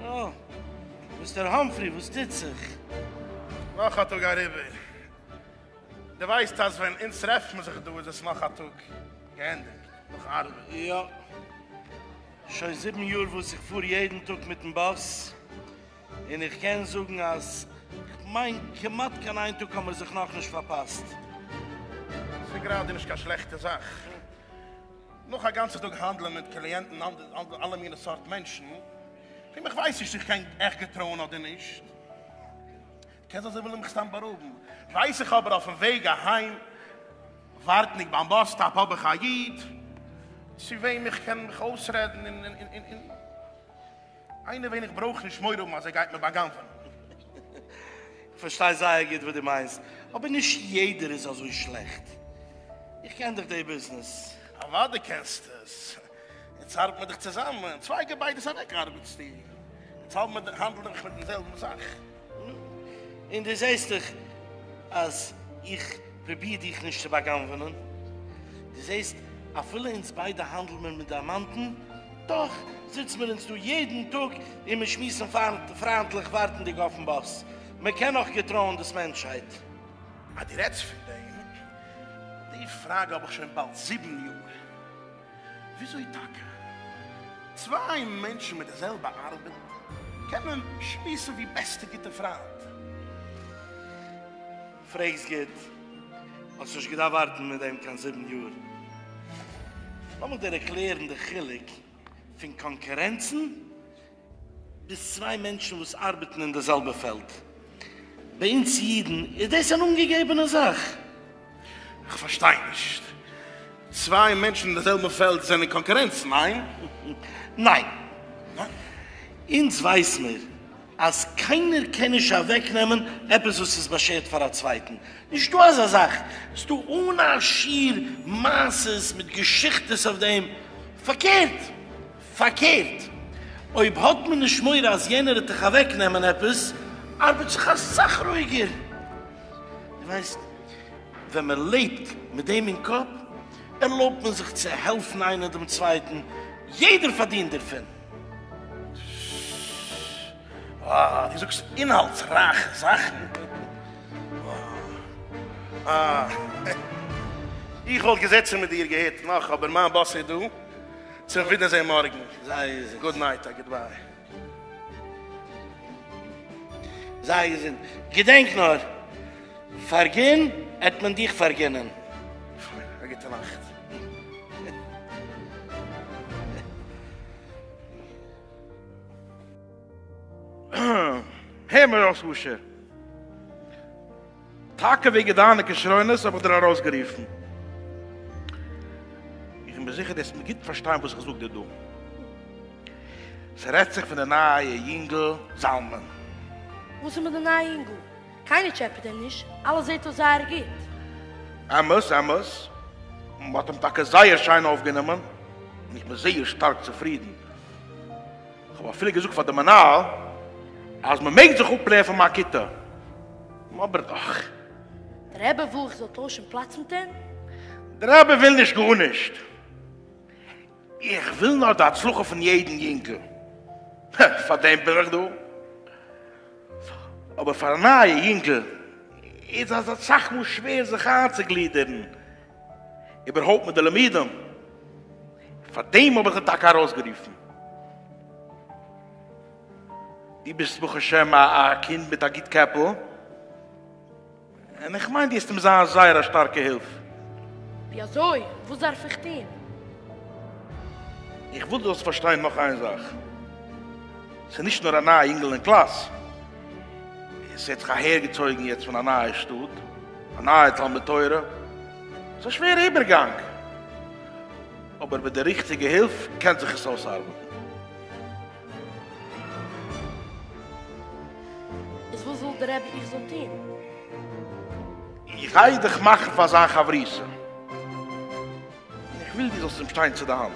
אה, מיסטער האמפרי, וואס טוט זיך? נאך א טאג אריבער. דו ווייסט אז ווען אונז טרעפט מען זיך דא איז עס נאך א טאג געענדיגט נאך ארבעט. יא. שוין זיבן יאר וואס איך פאר יעדן טאג מיטן באס, און איך קען זאגן אז כ'מיין כמעט קיין איין טאג האמיר זיך נאכנישט פארפאסט. ס'איז גראדע נישט קיין שלעכטע זאך. נאך א גאנצע טאג האנדלען מיט קליענטן און אלע מיני סארט מענטשן, וועם איך ווייס נישט צו איך קען עכט געטרויען אדער נישט. קען זיין זיי ווילן מיך סתם בארויבן. ווייס איך אבער אויפן וועג אהיים, ווארטנדיג ביים באס סטאפ האב איך א איד צו וועם איך קען מיך אויסרעדן און און איינער וועם איך ברויך נישט מורא האבן אז ער גייט מיר בא'גנב'ענען. איך פארשטיי זייער גוט וואס דו מיינסט, אבער נישט יעדער איז אזוי שלעכט. איך קען דאך די ביזנעס. אוודאי קענסטו עס. יעצט ארבעט מען דאך צוזאמען. צוויי געביידעס אוועק ארבעטסטו. יעצט האנדלט מען דאך מיט דעם זעלבן זאך. און דו זעסט דאך אז איך פרוביר דיך נישט צו בא'גנב'ענען. דו זעסט, אפילו אונז ביידע האנדלן מיר מיט דיאמאנטן, דאך זיצן מיר אונז דא יעדן טאג און מיר שמועסן פריינטליך ווארטנדיג אויפן באס. מען קען נאך געטרויען דאס מענטשהייט. אז דו רעדסט פון דעם, די פראגע האב איך שוין באלד זיבן יאר. וויאזוי טאקע צוויי מענטשן מיט די זעלבע ארבעט קענען שמועסן ווי בעסטע גוטע פריינט? פרעגסט גוט. האסט נישט געדארפט ווארטן מיט דעם קיין זיבן יאר. לאמיך דיר ערקלערן די חילוק פון קאנקורענצן ביז צוויי מענטשן וואס ארבעטן אין די זעלבע פעלד. ביי אונז אידן איז דאס אן אנגעגעבענע זאך. איך פארשטיי נישט. צוויי מענטשן אין די זעלבע פעלד זענען קאנקורענצן, ניין? ניין. אונז ווייס מיר אז קיינער קען נישט אוועקנעמען עפעס וואס איז באשערט פאר א צווייטן. נישטא אזא זאך. ס'דא אן א שיעור מעשות מיט געשיכטעס אויף דעם. פארקערט! פארקערט, אויב האט מען נישט מורא אז יענער וועט דיך אוועקנעמען עפעס, ארבעט זיך אסאך רואיגער. דו ווייסט, ווען מען לעבט מיט דעם אין קאפ, ערלויבט מען זיך צו העלפן איינער דעם צווייטן, יעדער פארדינט דערפון. אה, דו זאגסט אינהאלטסרייכע זאכן. אה, איך וואלט געזעצן מיט דיר געהערט נאך, אבער מיין באס איז דא. צום ווידערזען מארגן. זיי געזונט. גוד נייט, א גודביי. זיי געזונט. געדענק נאר, פארגין, עט מען דיך פארגינען. א גוטע נאכט. הער מיר אויס אשר. טאקע וועגן דיינע כשרונות האב איך דיר ארויסגערופן. איך בין זיכער דו וועסט מיר גוט פארשטיין וואס איך זאג דיר דא. ס'רעדט זיך פון די נייע יונגל זלמן. וואס איז מיט די נייע יונגל? קיינער טשעפעט אים נישט, אלעס זעט אויס זייער גוט. אמת אמת, מ'האט אים טאקע זייער שיין אויפגענומען, און איך בין זייער שטארק צופרידן. כ'האב אפילו געזאגט פאר די מנהל אז מ'מעג זיך אפלערנען פון מיין כיתה. אבער דאך. דער רבי וויל איך זאל טוישן פלאץ מיט אים? דער רבי וויל נישט גארנישט. איך וויל נאר די הצלחה פון יעדן יונגל. פאר דעם בין איך דא. אבער פאר א נייע יונגל איז אסאך מאל שווער זיך איינצוגלידערן. איבערהויפט מיט די לימודים. פאר דעם האב איך דיר טאקע ארויסגערופן. דו ביסט ברוך השם א קינד מיט א גוט קעפל, און איך מיין דו וועסט אים זיין זייער א שטארקע הילף. ווי אזוי? וואס דארף איך טון? איך וויל דו זאלסט פארשטיין נאך איין זאך. ס'איז נישט נאר א נייע אינגל אין קלאס. עס האט זיך אהערגעצויגן יעצט פון א נייע שטאט, א נייע תלמוד תורה. ס'איז א שווערע איבערגאנג, אבער מיט די ריכטיגע הילף קען זיך עס אויסארבעטן. איז וואס וויל דער רבי איך זאל טון? איך גיי דיך מאכן פאר זיין חברותא, און איך וויל דו זאלסט אים שטיין צו די האנט.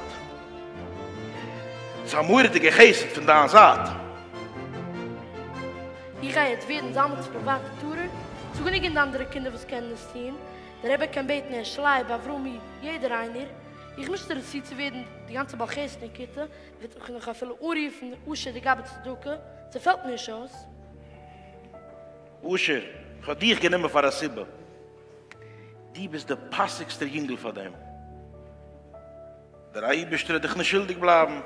ס'איז א מורא'דיגע חסד פון דיין זייט. איך גיי יעצט ווערן זלמנ'ס פריוואטע tutor? ס'איז גענוג אנדערע קינדער וואס קענען עס טון. דער רבי קען בעטן הערש לייב, אברומי, יעדער איינער. איך בין נישט אינטערעסירט צו ווערן די גאנצע בעל חסד אין כיתה, וועט מיך נאך אפילו אנרופן אשר די גבאי צדקה, ס'פעלט מיר נישט אויס. אשר, איך האב דיך גענומען פאר א סיבה. דו ביסט דער פאסיגסטער יונגל פאר דעם. דער אייבערשטער וועט דיך נישט שולדיג בלייבן.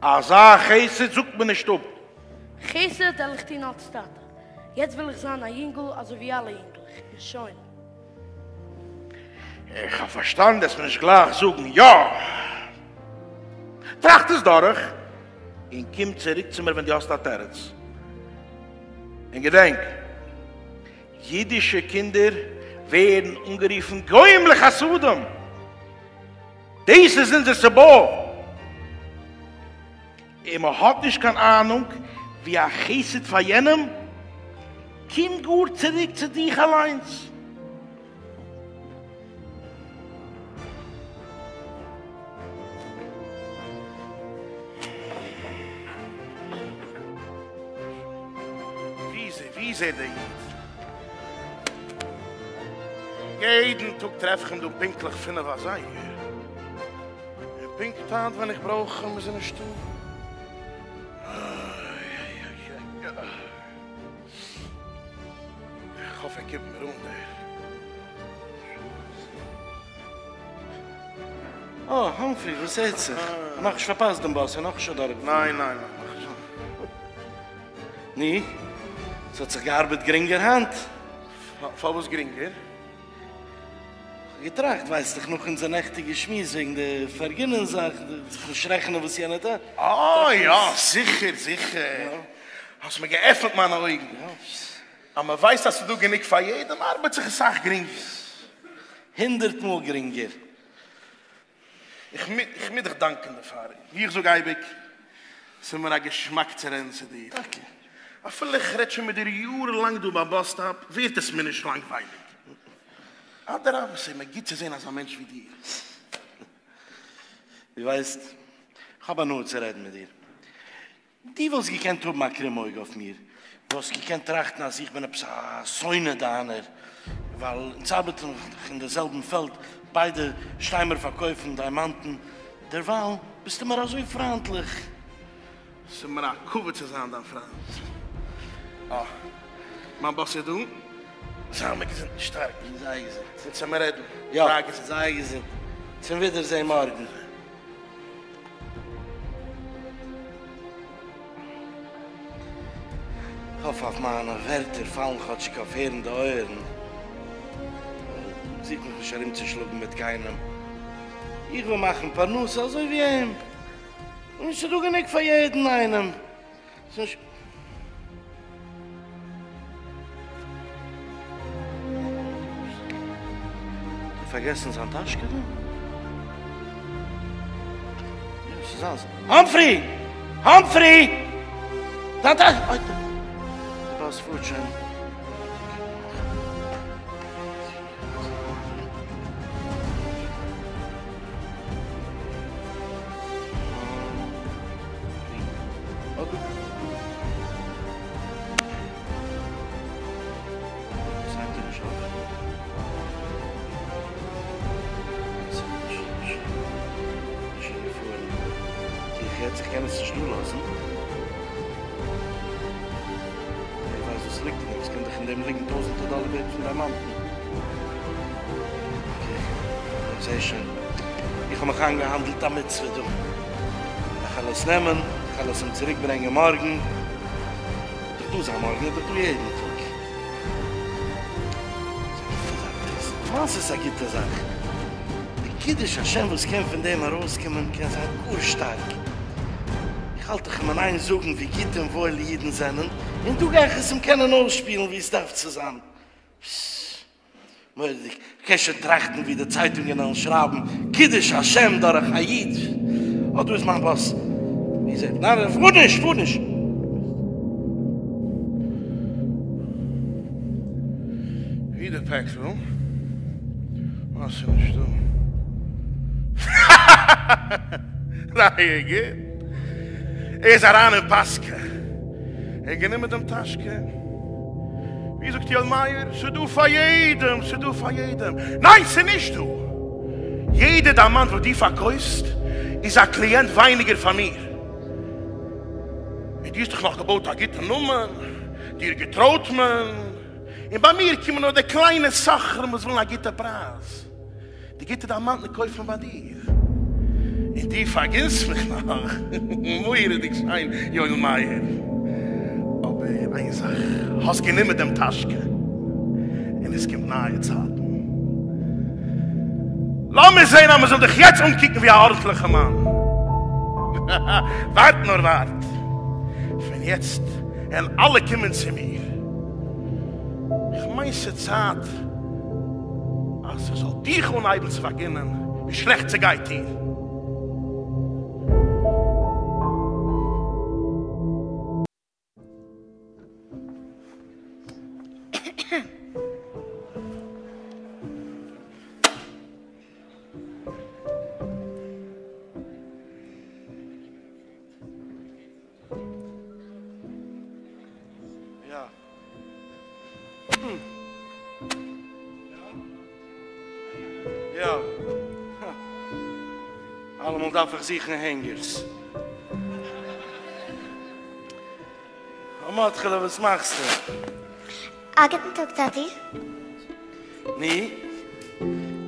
אזא חסד זאגט מען נישט אפ. חסד וועל איך טון אלס טאטע. יעצט וויל איך זיין א יונגל אזוי ווי אלע יונגלעך, און שוין. איך האב פארשטאנען דארפסט מיר נישט גלייך זאגן יא. טראכט עס דורך און קום צוריק צו מיר ווען דו האסט א תירוץ. און געדענק, אידישע קינדער ווערן אנגערופן גומלי חסדים. דאס איז אונזער סיבה. און מען האט נישט קיין אהנונג ווי א חסד פאר יענעם קומט גאר צוריק צו דיך אליינס. ווי איז ער דער איד? יעדן טאג טרעף איך אים דא פונקטליך פינף אזייגער. און פונקט היינט ווען איך ברויך אים איז ער נישטא. איך האף ער קומט מיר אן דער. אה, האמפרי, וואס הערט זיך? כ'האב נאכנישט פארפאסט דעם באס, איז נאכנישט אדורכגעפארן. ניין ניין נאכנישט. נו, ס'האט זיך געארבעט גרינגער היינט? פארוואס גרינגער? כ'האב געטראכט, ווייסט דאך נאך אונזער נעכטיגע שמועס וועגן די פארגינען זאך, זיך נישט רעכענען וואס יענער טוט. אה יא, זיכער זיכער. האסט מיר געעפנט מיינע אויגן. אז מען ווייסט אז ס'איז דא גענוג פאר יעדעם ארבעט זיך אסאך גרינגער. הונדערט מאל גרינגער. איך מוז דיך דאנקען דערפאר. ווי איך זאג אייביג, ס'איז מיר א געשמאק צו רעדן צו דיר. טאקע. אפילו איך רעד שוין מיט דיר יארן לאנג דא ביים באס סטאפ, ווערט עס מיר נישט לאנגווייליג. אדרבה, ס'איז מיר גוט צו זען אזא מענטש ווי דיר. דו ווייסט, כ'האב הנאה צו רעדן מיט דיר. דו וואלסט געקענט האבן א קרום אויג אויף מיר, וואלסט געקענט טראכטן אז איך בין עפעס א שונא דיינער, ווייל אונז ארבעטן דאך אין די זעלבן פעלד, ביידע שטיי מיר פארקויפן דיימאנטן, דערווייל ביסטו מיר אזוי פריינטליך. ס'איז מיר א כבוד צו זיין דיין פריינט. אה, מיין באס איז דא. זיי מיר געזונט און שטארק. זיי געזונט. אונז וועמיר רעדן. יא, זיי געזונט. זיי געזונט. צום ווידערזען מארגן. כ'האף אז מיינע ווערטער פאלן כאטשיג אויף הערנדע אויערן. זוך מיך נישט ארומצושלאגן מיט קיינעם. איך וויל מאכן פרנסה אזוי ווי אים. און ס'דא גענוג פאר יעדן איינעם. ס'נישט. האט ער פארגעסן זיין טאשקע דא? יא, ס'איז זיינס. האמפרי! האמפרי! דיין טאשקע! אוי, די באס פארט שוין. איינגעהאנדלט א מצוה דא. איך וועל עס נעמען, איך וועל עס אים צוריק ברענגען מארגן. וועט דאך דא זיין מארגן, איז דאך דא יעדן טאג. ס'איז א גוטע זאך דאס. למעשה איז עס א גוטע זאך. די קידוש השם וואס קען פון דעם ארויסקומען קען זיין גאר שטארק. איך האלט דאך אים אין איין זאגן ווי גוט און וואויל אידן זענען, און דא גיי איך עס אים קענען אויסשפילן ווי עס דארף צו זיין. מורא'דיג, כ'קען שוין טראכטן ווי די צייטונגען וועלן שרייבן קידוש השם דורך א איד. אה, דא איז מיין באס. ווי איז ער? ניין, ניין, פאר נישט, פאר נישט. ווי די פעקל? אה, ס'איז נישט דא. זייער גוט. ער איז אריין אין פאסקע און גענומען דעם טאשקע. ווי זאגט יואל מאיר, ס'דא פאר יעדעם, ס'דא פאר יעדעם. ניין, ס'נישט דא! יעדע דיימאנט וואס דו פארקויפסט איז א קליענט ווייניגער פאר מיר. און דו האסט דיך נאך געבויט א גוטע נאמען, דיר געטרויט מען, און ביי מיר קומען נאר די קליינע סוחרים וואס ווילן א גוטע פרייז. די גוטע דיימאנטן קויפט מען ביי דיר, און דו פארגינסט מיך נאך. מורא'דיג שיין יואל מאיר. אבער איין זאך, האסט גענומען דעם טאשקע, און עס קומט נייע צייטן. לאמיר זען אז מען זאל דיך יעצט אנקוקן ווי א ארנטליכע מאן. ווארט נאר ווארט, פון יעצט וועלן אלע קומען צו מיר. איך מיין ס'צייט אז איך זאל דיך אנהייבן צו פארגינען ווי שלעכט ס'גייט דיר. יא. יא. אלעמאל דארף איך זוכן הענגערס. א מרדכי'לע וואס מאכסטו? א גוטן טאג טאטי. נו,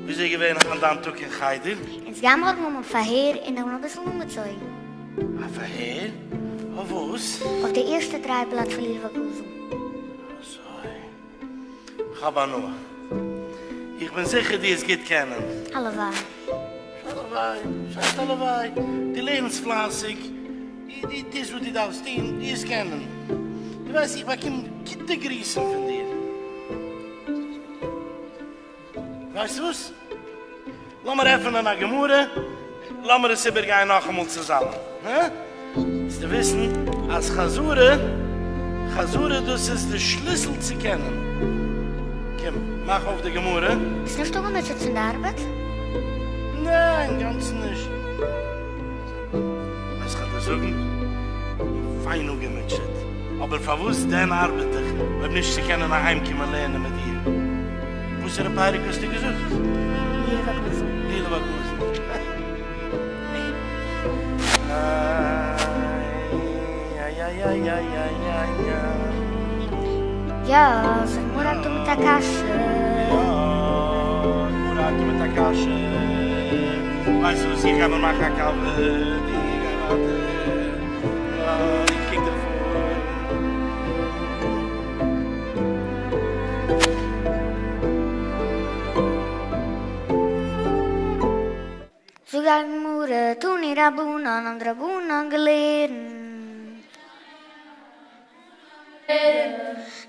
וויאזוי איז געווען היינט דיין טאג אין חדר? אונז גייען מארגן האבן א פארהער און איך בין אביסל אנגעצויגן. א פארהער? אויף וואס? אויף די ערשטע דריי בלאט פון לולב הגזול. אזוי. כ'האב הנאה. איך בין זיכער דו וועסט גוט קענען. הלוואי. הלוואי. וואס הייסט הלוואי? דו לערנסט פלייסיג, דו טוסט וואס דו דארפסט טון, דו וועסט קענען. דו ווייסט איך באקום גוטע גריסן פון דיר. ווייסט וואס? לאמיר עפענען א גמרא, לאמיר עס איבערגיין נאכאמאל צוזאמען. הא? זאלסטו וויסן אז חזרה, חזרה דאס איז די שליסל צו קענען. קום, מאך אויף די גמרא. ביסט נישט אפגעמוטשעט פון די ארבעט? ניין, אינגאנצן נישט. ווייסט כ'וועל דיר זאגן, פיין אפגעמוטשעט, אבער פארוואס דען ארבעט איך אויב נישט צו קענען אהיימקומען לערנען מיט דיר? וואסערע פרק האסטו געזאגט? לולב הגזול. לולב הגזול. יא, זאגט גמרא דא מיט א קשיא. יא, גמרא האקט מיט א קשיא. ווייסט וואס, איך גיי מיר מאכן א קאווע, דו גיי ווייטער. יא, איך קוק דיך פאר. זאגט די גמרא, תנו רבנן האבן די רבנן געלערנט.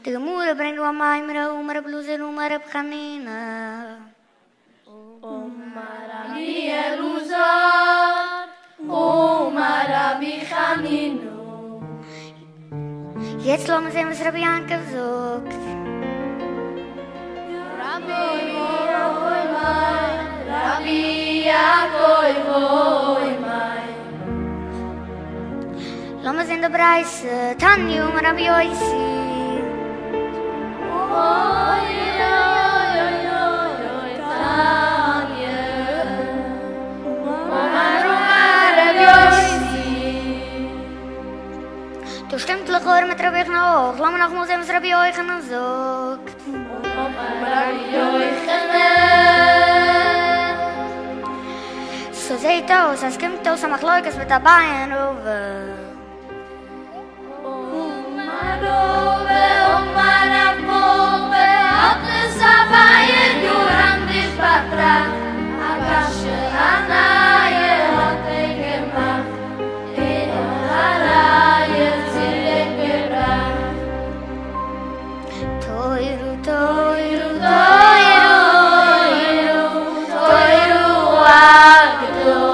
די גמרא ברענגט דא א מימרא, אמר רבי אלעזר אמר רבי חנינא. אמר רבי אלעזר אמר רבי חנינא. יעצט לאמיר זען וואס רבי יעקב זאגט. רבי יעקב אומר. לאמיר זען די ברייתא, תניא אמר רבי יוסי. דאס שטימט לכאורה מיט רבי יוחנן אויך, לאמיר נאכאמאל זען וואס רבי יוחנן זאגט. ס'זעט אויס אז ס'קומט אויס א מחלוקת מיט אביי און רבא. תורו תורו תורו הקדושה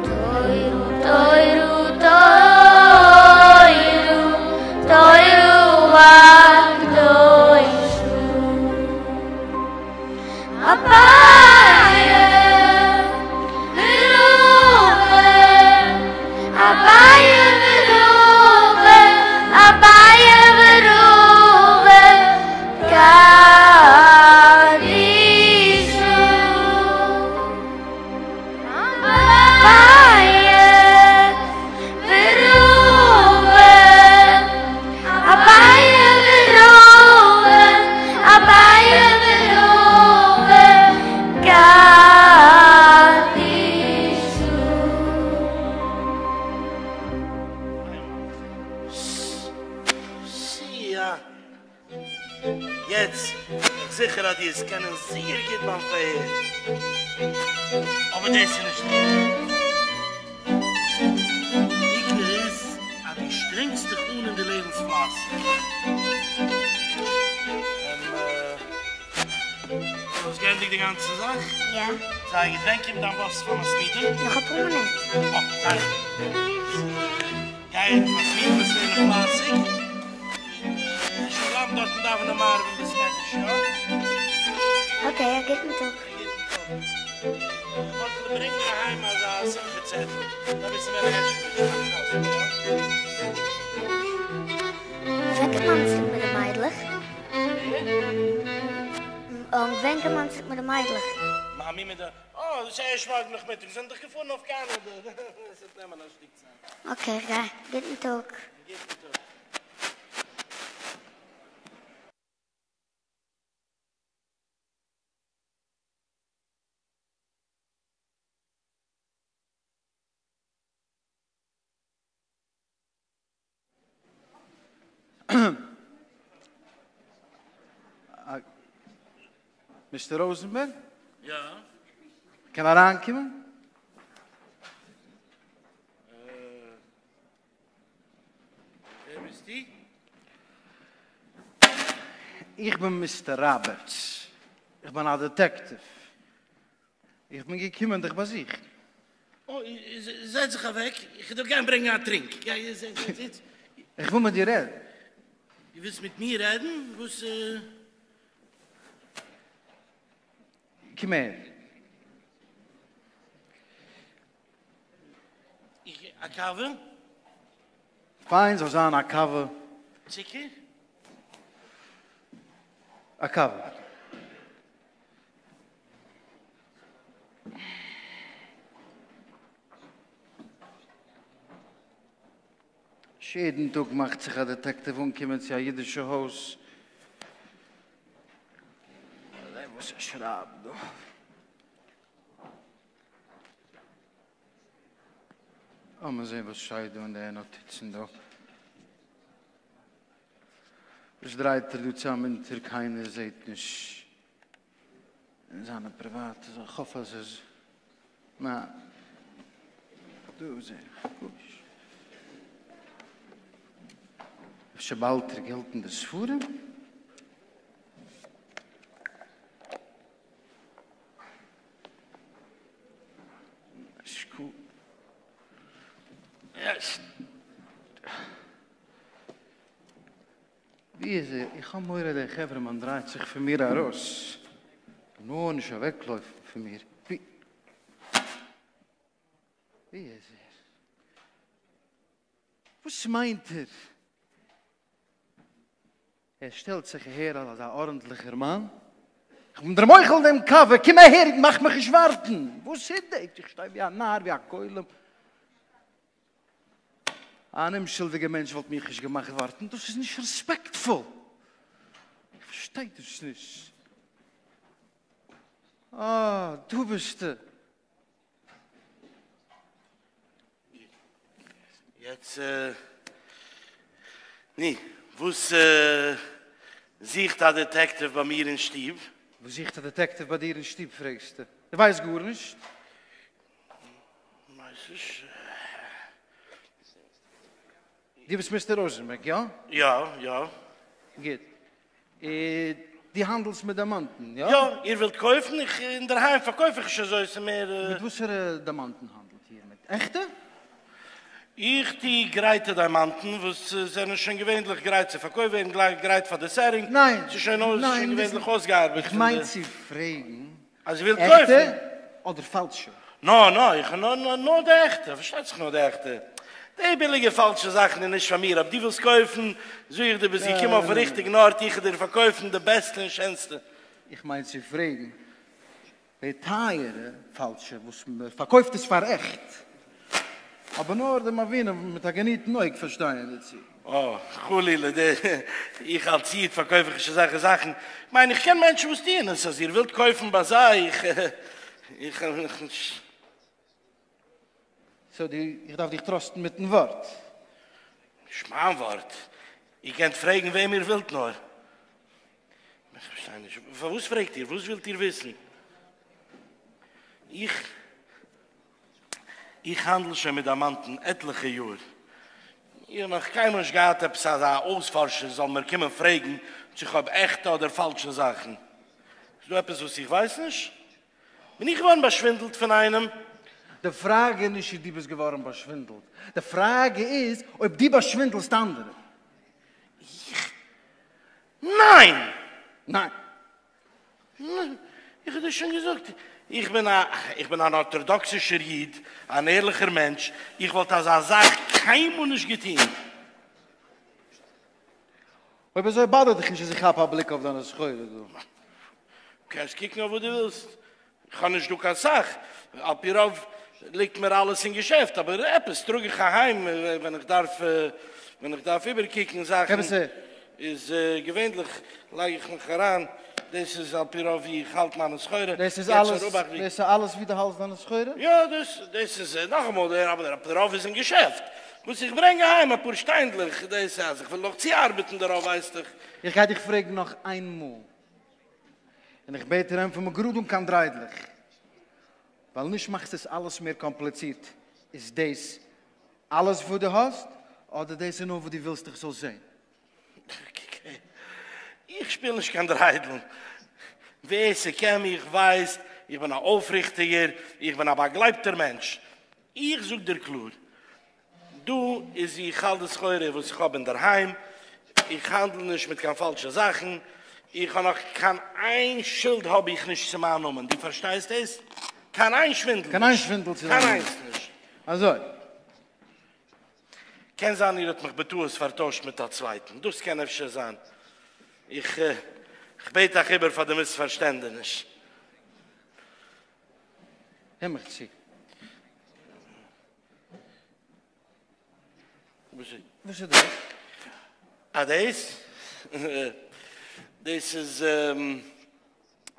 תורו תורו תורו הקדושה אביי ורבא אביי ורבא אביי ורבא קדישא. אבער דאס איז נישט עיקר איז אז דו שטרענגסט דיך אן און דו לערנסט פלייסיג. דו האסט געענדיגט די גאנצע זאך? יא. זייער גוט. ווען קומט דיין באס פאר מתמידים? נאך אפאר מינוט. אה, זייער גוט. גיי אין מתמידים וועסט לערנען פלייסיג. און שוין בלייבן דארטן דאווענען מעריב אין בית מדרש, יא? אקעי, א גוטן טאג. א גוטן טאג. מאטעלע, ברענג מיר אהיים אזא שמחה צעטל. דארף וויסן ווען הערשקאוויטש מאכט חתונה, יא? ווען קומט מאמי צוריק מיט די מיידלעך? ווען קומט מאמי צוריק מיט די מיידלעך? מאמי מיט די. אה, דאס איז ערשט מארגן נאכמיטאג, זיי זענען דאך געפארן אויף קאנאדע, עס וועט נעמען א שטיק צייט. אקעי, איך גיי. גוטן טאג. גוטן טאג. מיסטער ראזענבערג? יא. קען אריינקומען? ווער ביסטו? איך בין מיסטער ראבערטס. איך בין א דעטעקטיוו. איך בין געקומען דיך באזוכן. אוי, זעץ זיך אוועק, איך דארף גיין ברענגען א טרינק. גיי, זיץ. איך וויל מיט דיר רעדן. דו ווילסט מיט מיר רעדן? וואס? קום אהער. איך, א קאווע? פיין, זאל זיין א קאווע. צוקער? א קאווע. נישט יעדן טאג מאכט זיך א דעטעקטיוו אנקומען צו א אידישע הויז. זען וואס ער שרייבט דא. לאמיר זען וואס שטייט דא אין די נאטיצן דא. וואס דרייט ער דא צאם אונטער קיינער זעט נישט אין זיינע פריוואטע זאכן איך האף אז עס ניין דא זע איך גארנישט אפשר באהאלט ער געלט אין די ספרים? ווי איז ער? איך האב מורא דער חברה'מאן דרייט זיך פון מיר ארויס. נאר נישט אוועקלויפן פון מיר. ווי ווי איז ער? וואס מיינט ער? ער שטעלט זיך אהער אלס אזא ארנטליכער מאן. איך בין דיר מוחל דעם קאווע, קום אהער און מאך מיך נישט ווארטן. וואס איז דאס? איך שטיי ווי א נאר, ווי א גולם. אן אומשולדיגער מענטש וואלט מיך נישט געמאכט ווארטן, דאס איז נישט רעספעקטפול. איך פארשטיי דאס נישט. אה, דא ביסטו. יעצט, נו, וואס זוכט א דעטעקטיוו ביי מיר אין שטוב? וואס זוכט א דעטעקטיוו ביי דיר אין שטוב פרעגסטו? דו ווייסט גארנישט? דו ביסט מיסטער ראזענבערג, יא? יא, יא. גוט. דו האנדלסט מיט דיימאנטן, יא? יא, איר ווילט קויפן? איך, אינדערהיים פארקויף איך נישט אזוי, ס'איז מער. מיט וואסערע דיימאנטן האנדלט איר? מיט עכטע? איך טו גרייטע דיימאנטן וואס זענען שוין געווענליך גרייט צו פארקויפט ווערן, גלייך גרייט פאר די סעטינג, ניין, ס'איז שוין געווענליך אויסגעארבעט. איך מיין צו פרעגן אז איר ווילט קויפן. עכטע אדער פאלשע? נא נא, איך נא נא נאר די עכטע, פארשטייט זיך נאר די עכטע. די ביליגע פאלשע זאכן איז נישט פאר מיר, אויב דו ווילסט קויפן, זאג איך דיר ביסט געקומען אויפן ריכטיגן ארט, איך וועל דיר פארקויפן די בעסטע און שענסטע. איך מיין צו פרעגן, די טייערע פאלשע וואס מען פארקויפט עס פאר עכט, אבער נאר די מבינים מיט א געניטן אויג פארשטייען דערצו. אה, חלילה, די, איך אלס איד פארקויף איך נישט אזעלכע זאכן, כ'מיין איך קען מענטשן וואס טוען עס, אז איר ווילט קויפן ביי זיי, איך, איך, איך. סאו דו, איך דארף דיך טראסטן מיטן ווארט? נישט מיין ווארט, איר קענט פרעגן וועם איר ווילט נאר. איך פארשטיי נישט, פארוואס פרעגט איר? וואס ווילט איר וויסן? איך איך האנדל שוין מיט דיימאנטן עטליכע יאר. איך האב נאך קיינמאל נישט געהאט עפעס אזא אויספארשער זאל מיר קומען פרעגן צו איך האב עכטע אדער פאלשע זאכן. איז דא עפעס וואס איך ווייס נישט? בין איך געווארן באשווינדלט פון איינעם? די פראגע איז נישט צו דו ביסט געווארן באשווינדלט, די פראגע איז אויב דו באשווינדלסט אנדערע. איך? ניין! ניין. איך האב דיר שוין געזאגט, איך בין א, איך בין אן ארטאדאקסישער איד, אן ערליכער מענטש, איך וואלט אזא זאך קיינמאל נישט געטון. אויב אזוי באדערט דיך נישט אז איך כאפ א בליק אויף דיינע סחורה דא? קענסט קוקן אויף וואס דו ווילסט, איך האב נישט דא קיין סך, על פי רוב ליגט מיר אלעס אין געשעפט, אבער עפעס טראג איך אהיים ווען איך דארף ווען איך דארף איבערקוקן זאכן, איז געווענליך לייג איך מיך אריין, דאס איז על פי רוב ווי איך האלט מיינע סחורה, דאס איז אלעס דאס איז אלעס ווי דו האלטסט דיינע סחורה? יא, דאס דאס איז נאכאמאל, אבער על פי רוב איז אין געשעפט, וואס איך ברענג אהיים אפאר שטיינדלעך, דאס אז איך וויל נאך צוארבעטן דערויף ווייסט איך. איך גיי דיך פרעגן נאך איין מאל. און איך בעט דיר ענטפער מיר גראד אן קיין דריידלעך, ווייל נישט מאכסט עס אלעס מער קאמפליצירט, איז דאס אלעס וואס דו האסט, אדער דאס איז נאר וואס דו ווילסט איך זאל זען? איך שפיל נישט קיין דריידל, ווער ס'קען מיך ווייסט איך בין א אויפריכטיגער, איך בין א באגלייבטער מענטש, איך זאג דיר קלאר, דא איז ווי איך האלט די סחורה וואס איך האב אינדערהיים, איך האנדל נישט מיט קיין פאלשע זאכן, איך האב נאך קיין איין שולד האב איך נישט צו מיין נאמען, דו פארשטייסט דאס? קיין איין שווינדל נישט. קיין איין שווינדל צו דיין קיין נאמען. איינס נישט. אזוי. קען זיין איר האט מיך בטעות פארטוישט מיט א צווייטן, דאס קען אפשר זיין. איך בעט אייך איבער פאר די מיספארשטענדעניש. הער מיך צו. וואס איז דאס? אה דאס? דאס איז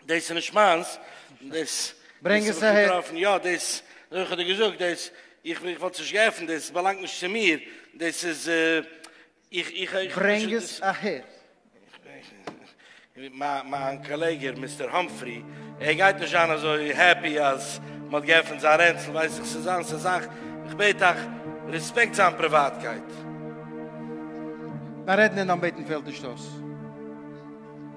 דאס איז נישט מיינס, דאס ברענג עס אהער. יא דאס, איך האב דיר געזאגט דאס, איך וואלט עס נישט געעפנט, דאס באלאנגט נישט צו מיר, דאס איז איך איך איך ברענג עס אהער. מיין קאלעגער מיסטער האמפרי, ער גייט נישט זיין אזוי העפי אז מ'האט געעפנט זיין רענצל, ווייס איך ס'איז זיינס א זאך, איך בעט אייך, רעספעקט זיין פריוואטקייט. דיין רעדן און דיין בעטן פעלט נישט אויס.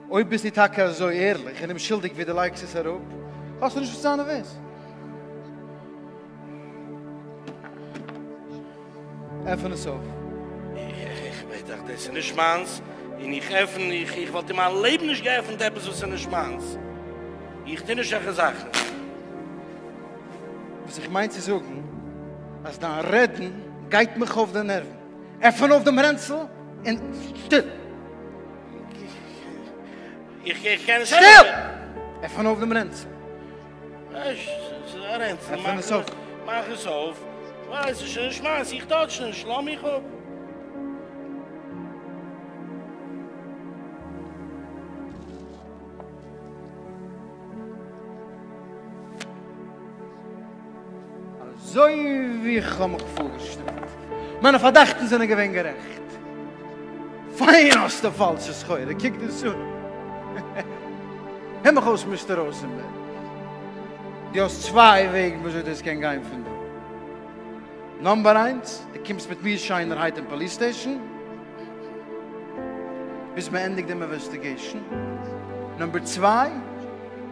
אויב ביסטו טאקע אזוי ערליך און אומשולדיג ווי דו לייגסט עס אראפ, האסטו נישט וואס צו זיין נערוועז. עפען עס אויף. איך בעט דיך, דאס איז נישט מיינס, און איך עפן, איך איך וואלט אין מיין לעבן נישט געעפנט עפעס וואס איז נישט מיינס. איך טו נישט אזעלכע זאכן. וואס איך מיין צו זאגן, אז דיין רעדן גייט מיך אויף די נערוון. עפען אויף דעם רענצל און שטיל! איך איך קען נישט שטיל! עפען אויף דעם רענצל. עפען עס אויף. מאך עס אויף. ווייל ס'איז שוין נישט מיינס, איך טאטש נישט, לאז מיך אפ. אזוי ווי איך האב מיך פארגעשטעלט. מיינע פארדאכטן זענען געווען גערעכט. פיין האסטו פאלשע סחורה, קוק דאס אן. הער מיך אויס מיסטער ראזענבערג, דו האסט צוויי וועגן וויאזוי דאס קען גיין פון דא. נאמבער איינס, דו קומסט מיט מיר שיינערהייט אין פאליס סטעישאן ביז מען ענדיגט דעם אינוועסטיגעישאן. נאמבער צוויי,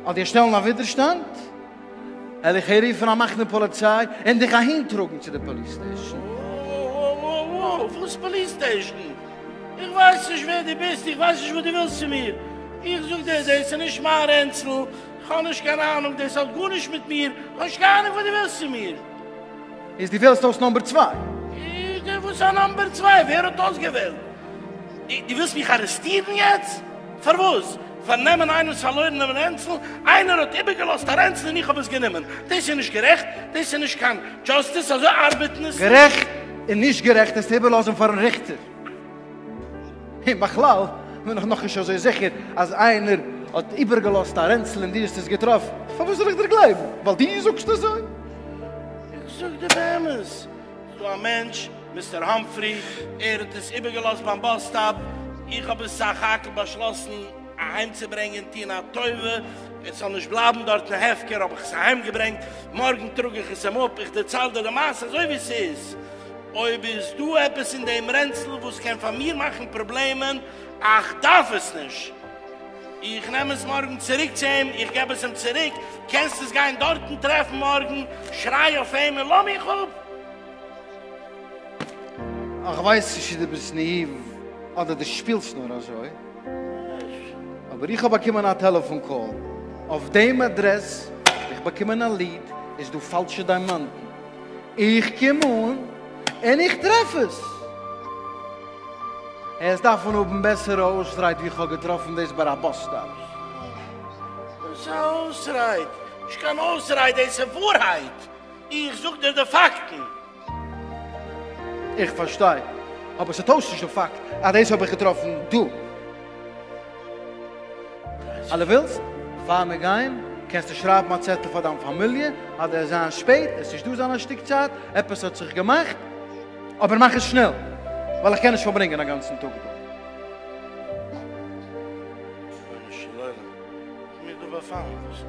אז דו שטעלן א ווידערשטאנד, העל איך אהעררופן א מחנה פאליציי און דיך אהינטראגן צו די פאליס סטעישאן. וואו וואס פאליס סטעישאן? איך ווייס נישט ווער דו ביסט, איך ווייס נישט וואס דו ווילסט פון מיר. איך זאג דיר, דאס איז נישט מיין רענצל, איך האב נישט קיין אהנונג, דאס האט גארנישט מיט מיר, איך האב נישט קיין אהנונג וואס דו ווילסט פון מיר. איז דו וועלסט אויס נאמבער צוויי? וואס א נאמבער צוויי? ווער האט אויסגעוועלט? דו ווילסט מיך ארעסטירן יעצט? פארוואס? פאר נעמען איינעמס פארלוירענעם רענצל? איינער האט איבערגעלאזט א רענצל און איך האב עס גענומען. דאס איז נישט גערעכט, דאס איז נישט קיין דזשאסטיס, אזוי ארבעטן עס נישט. גערעכט און נישט גערעכט וועסטו איבערלאזן פארן ריכטער. און בכלל בין איך נאכנישט אזוי זיכער אז איינער האט איבערגעלאזט א רענצל און דו האסט עס געטראפן. פארוואס זאל איך דיר גלייבן? ווייל דו זאגסט אזוי? איך זאג דיר באמת. ס'דא א מענטש, מיסטער האמפרי, ער האט עס איבערגעלאזט ביים באס סטאפ, איך האב עס סך הכל באשלאסן אהיימצוברענגען, טון א טובה. עס זאל נישט בלייבן דארטן הפקר, האב איך עס אהיימגעברענגט, מארגן טראג איך עס אים אפ, איך דערצייל דיר די מעשה אזוי ווי ס'איז. אויב איז דא עפעס אין דעם רענצל וואס קען פאר מיר מאכן פראבלעמען, איך דארף עס נישט. איך נעם עס מארגן צוריק צו אים, איך געב עס אים צוריק, קענסט עס גיין דארטן טרעפן מארגן, שריי אויף אים און לאז מיך אפ. איך ווייס נישט צו דו ביסט נאיוו אדער דו שפילסט נאר אזוי, אבער איך האב באקומען א טעלעפאן קאל אויף דעם אדרעס, איך באקומען א ליעד, איז דא פאלשע דיימאנטן, איך קום אן און איך טרעף עס. עס דארף מען האבן בעסערע אויסרייד ווי איך האב געטראפן דאס ביי א באס סטאפ. וואס א אויסרייד? נישט קיין אויסרייד, דאס איז ווארהייט. איך זאג דיר די פאקטן. איך פארשטיי, אבער ס'טוישט נישט די פאקט אז דאס האב איך געטראפן דא. אז דו ווילסט, פאר מיר גייען, קענסטו שרייבן א צעטל פאר דיין פאמיליע אז דו וועסט זיין שפעט, וועסט נישט דא זיין א שטיק צייט, עפעס האט זיך געמאכט, אבער מאך עס שנעל, ווייל איך קען נישט פארברענגען א גאנצן טאג דא. רבונו של עולם, איז מיר דא באפאלן וואס?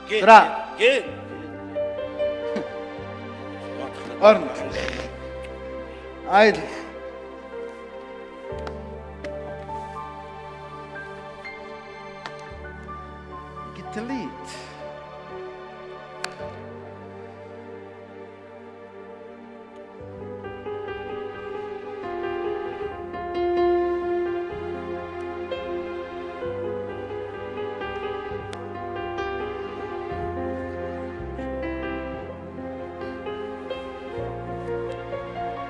גוט, שרייב. גוט, גוט. ארנטליך. איידל. גוטע ליד.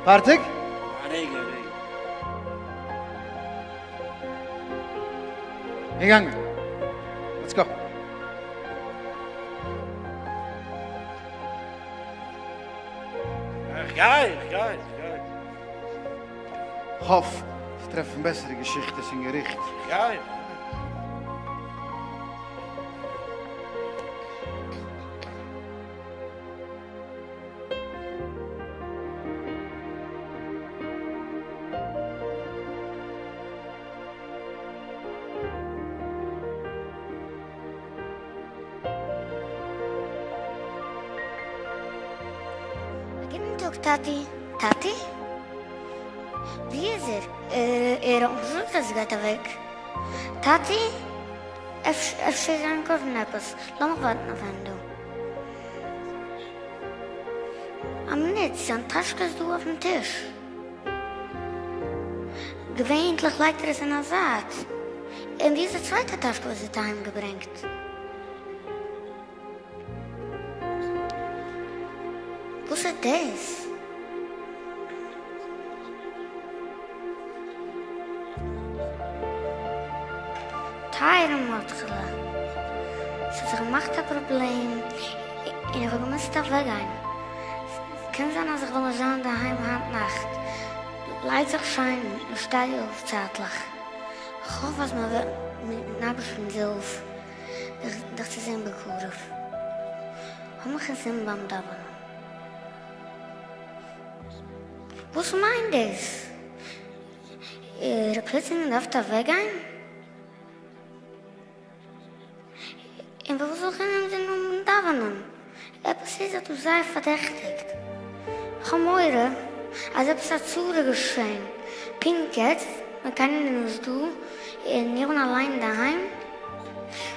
פארטיג? א רגע, א רגע. געגאנגען. לעטס גאו. איך גיי, איך גיי, איך גיי. כ'האף צו טרעפן בעסערע געשיכטעס אין געריכט. איך גיי. א גוטן טאג טאטי. טאטי? ווי איז ער? ער האט מיך געזאגט אז ער גייט אוועק. טאטי? אפשר איז ער איינקויפן עפעס, לאמיך ווארטן אויף אים דא. א מינוט, זיין טאשקע איז דא אויפן טיש. געווענליך לייגט ער עס אין א זייט. און ווי איז די צווייטע טאשקע וואס ער האט אהיים געברענגט? וואס איז דאס? טייערע מרדכי'לע, ס'האט זיך געמאכט א פראבלעם און איך האב געמוזט אוועקגיין. ס'קען זיין אז איך וועל נישט זיין אינדערהיים היינט נאכט. לייג זיך שיין און שטיי אויף צייטליך. כ'האף אז מ'וועט מיט'ן אייבערשטנ'ס הילף דיך צו זען בקרוב. האב מיך אינזין ביים דאווענען. וואס מיינט דאס? ער האט פלוצלינג געדארפט אוועקגיין? און פארוואס זאל איך אים אינזין האבן ביים דאווענען? עפעס איז ער דא זייער פארדעכטיגט. כ'האב מורא אז עפעס א צרה געשען פונקט יעצט ווען קיינער איז נישט דא און איך בין אליין אינדערהיים.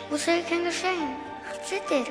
וואס האט געקענט געשען? כ'ציטער.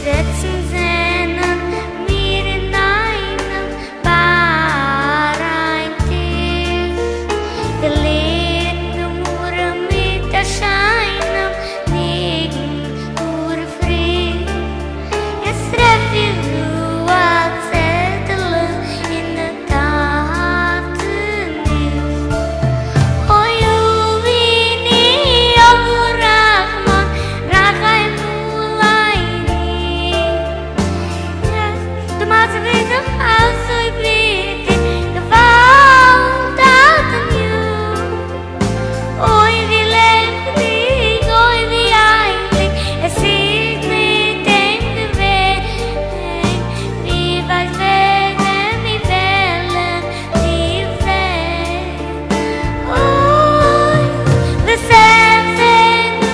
געזעצן זענען מיר אינאיינעם ביי איין טיש, געלערנט גמרא מיט א שיינעם ניגון גאר פריש, יעצט טרעף איך דא א צעטעלע און די טאטע נישט. אוי אבינו אב הרחמן רחם עלינו. די מצב איז דאך אזוי ביטער, געוואלד טאטעניו. אוי ווי לעכטיג, אוי ווי הייליג, עס איז מיט אים געווען, ווער ווייסט ווען מיר וועלן דיך זען. אוי ותחזינה עינינו,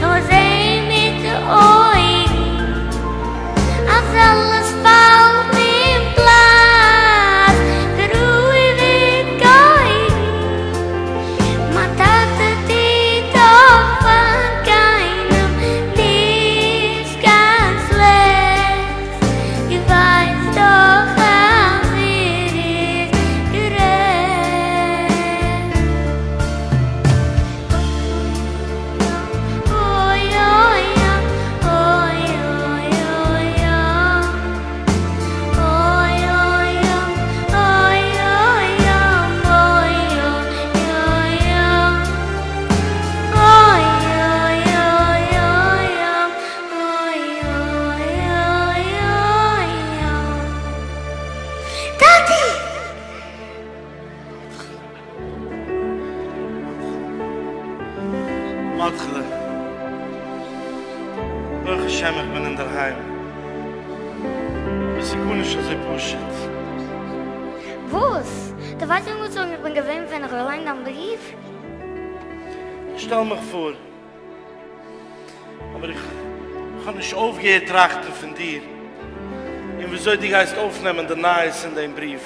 לאמיר זען מיט די אויגן, אז אלעס פאלט אין פלאץ, כראוי וכהוגן. מיין טאטע טוט דאך פאר קיינעם נישט קיין שלעכטס, דו ווייסט דאך אז ער איז גערעכט. אוי אוי אוי אוי אוי אוי אוי אוי אוי אוי אוי אוי אוי אוי אוי אוי אוי אוי טאטי! מרדכי'לע, ברוך השם איך בין אינדערהיים, אבער ס'איז גארנישט אזוי פשוט. וואס? דו ווייסט ווי אנגעצויגן איך בין געווען ווען איך האב געליינט דיין בריוו? איך שטעל מיך פאר. אבער איך האב נישט אויפגעהערט טראכטן פון דיר און וויאזוי דו גייסט אויפנעמען די נייעס אין דעם בריוו.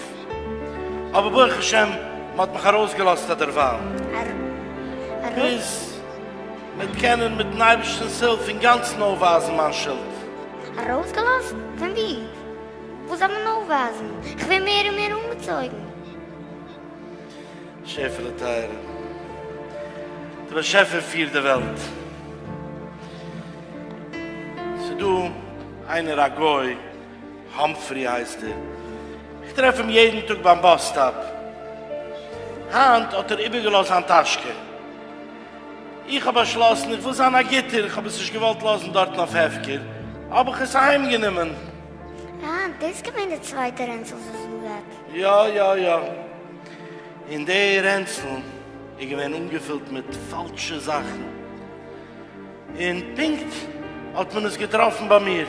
אבער ברוך השם מען האט מיך ארויסגעלאזט א דערווייל. ביז מ'וועט קענען מיט'ן אייבערשטנ'ס הילף אינגאנצן אויפווייזן מיין שולד. ארויסגעלאזט? פון וואו? וואס דארף מען אויפווייזן? כ'ווער מער און מער אנגעצויגן. שעפעלע טייערע, דער באשעפער פירט די וועלט. ס'איז דא איינער א גוי, האמפרי הייסט ער, איך טרעף אים יעדן טאג ביים באס סטאפ. היינט האט ער איבערגעלאזט זיין טאשקע. איך האב באשלאסן איך וויל זיין א גוטער, איך האב עס נישט געוואלט לאזן דארטן אויף הפקר, האב איך עס אהיימגענומען. אה, דאס איז געווען די צווייטע רענצל וואס האסט געהאט. יא יא יא. און די רענצל איז געווען אנגעפילט מיט פאלשע זאכן, און פונקט האט מען עס געטראפן ביי מיר.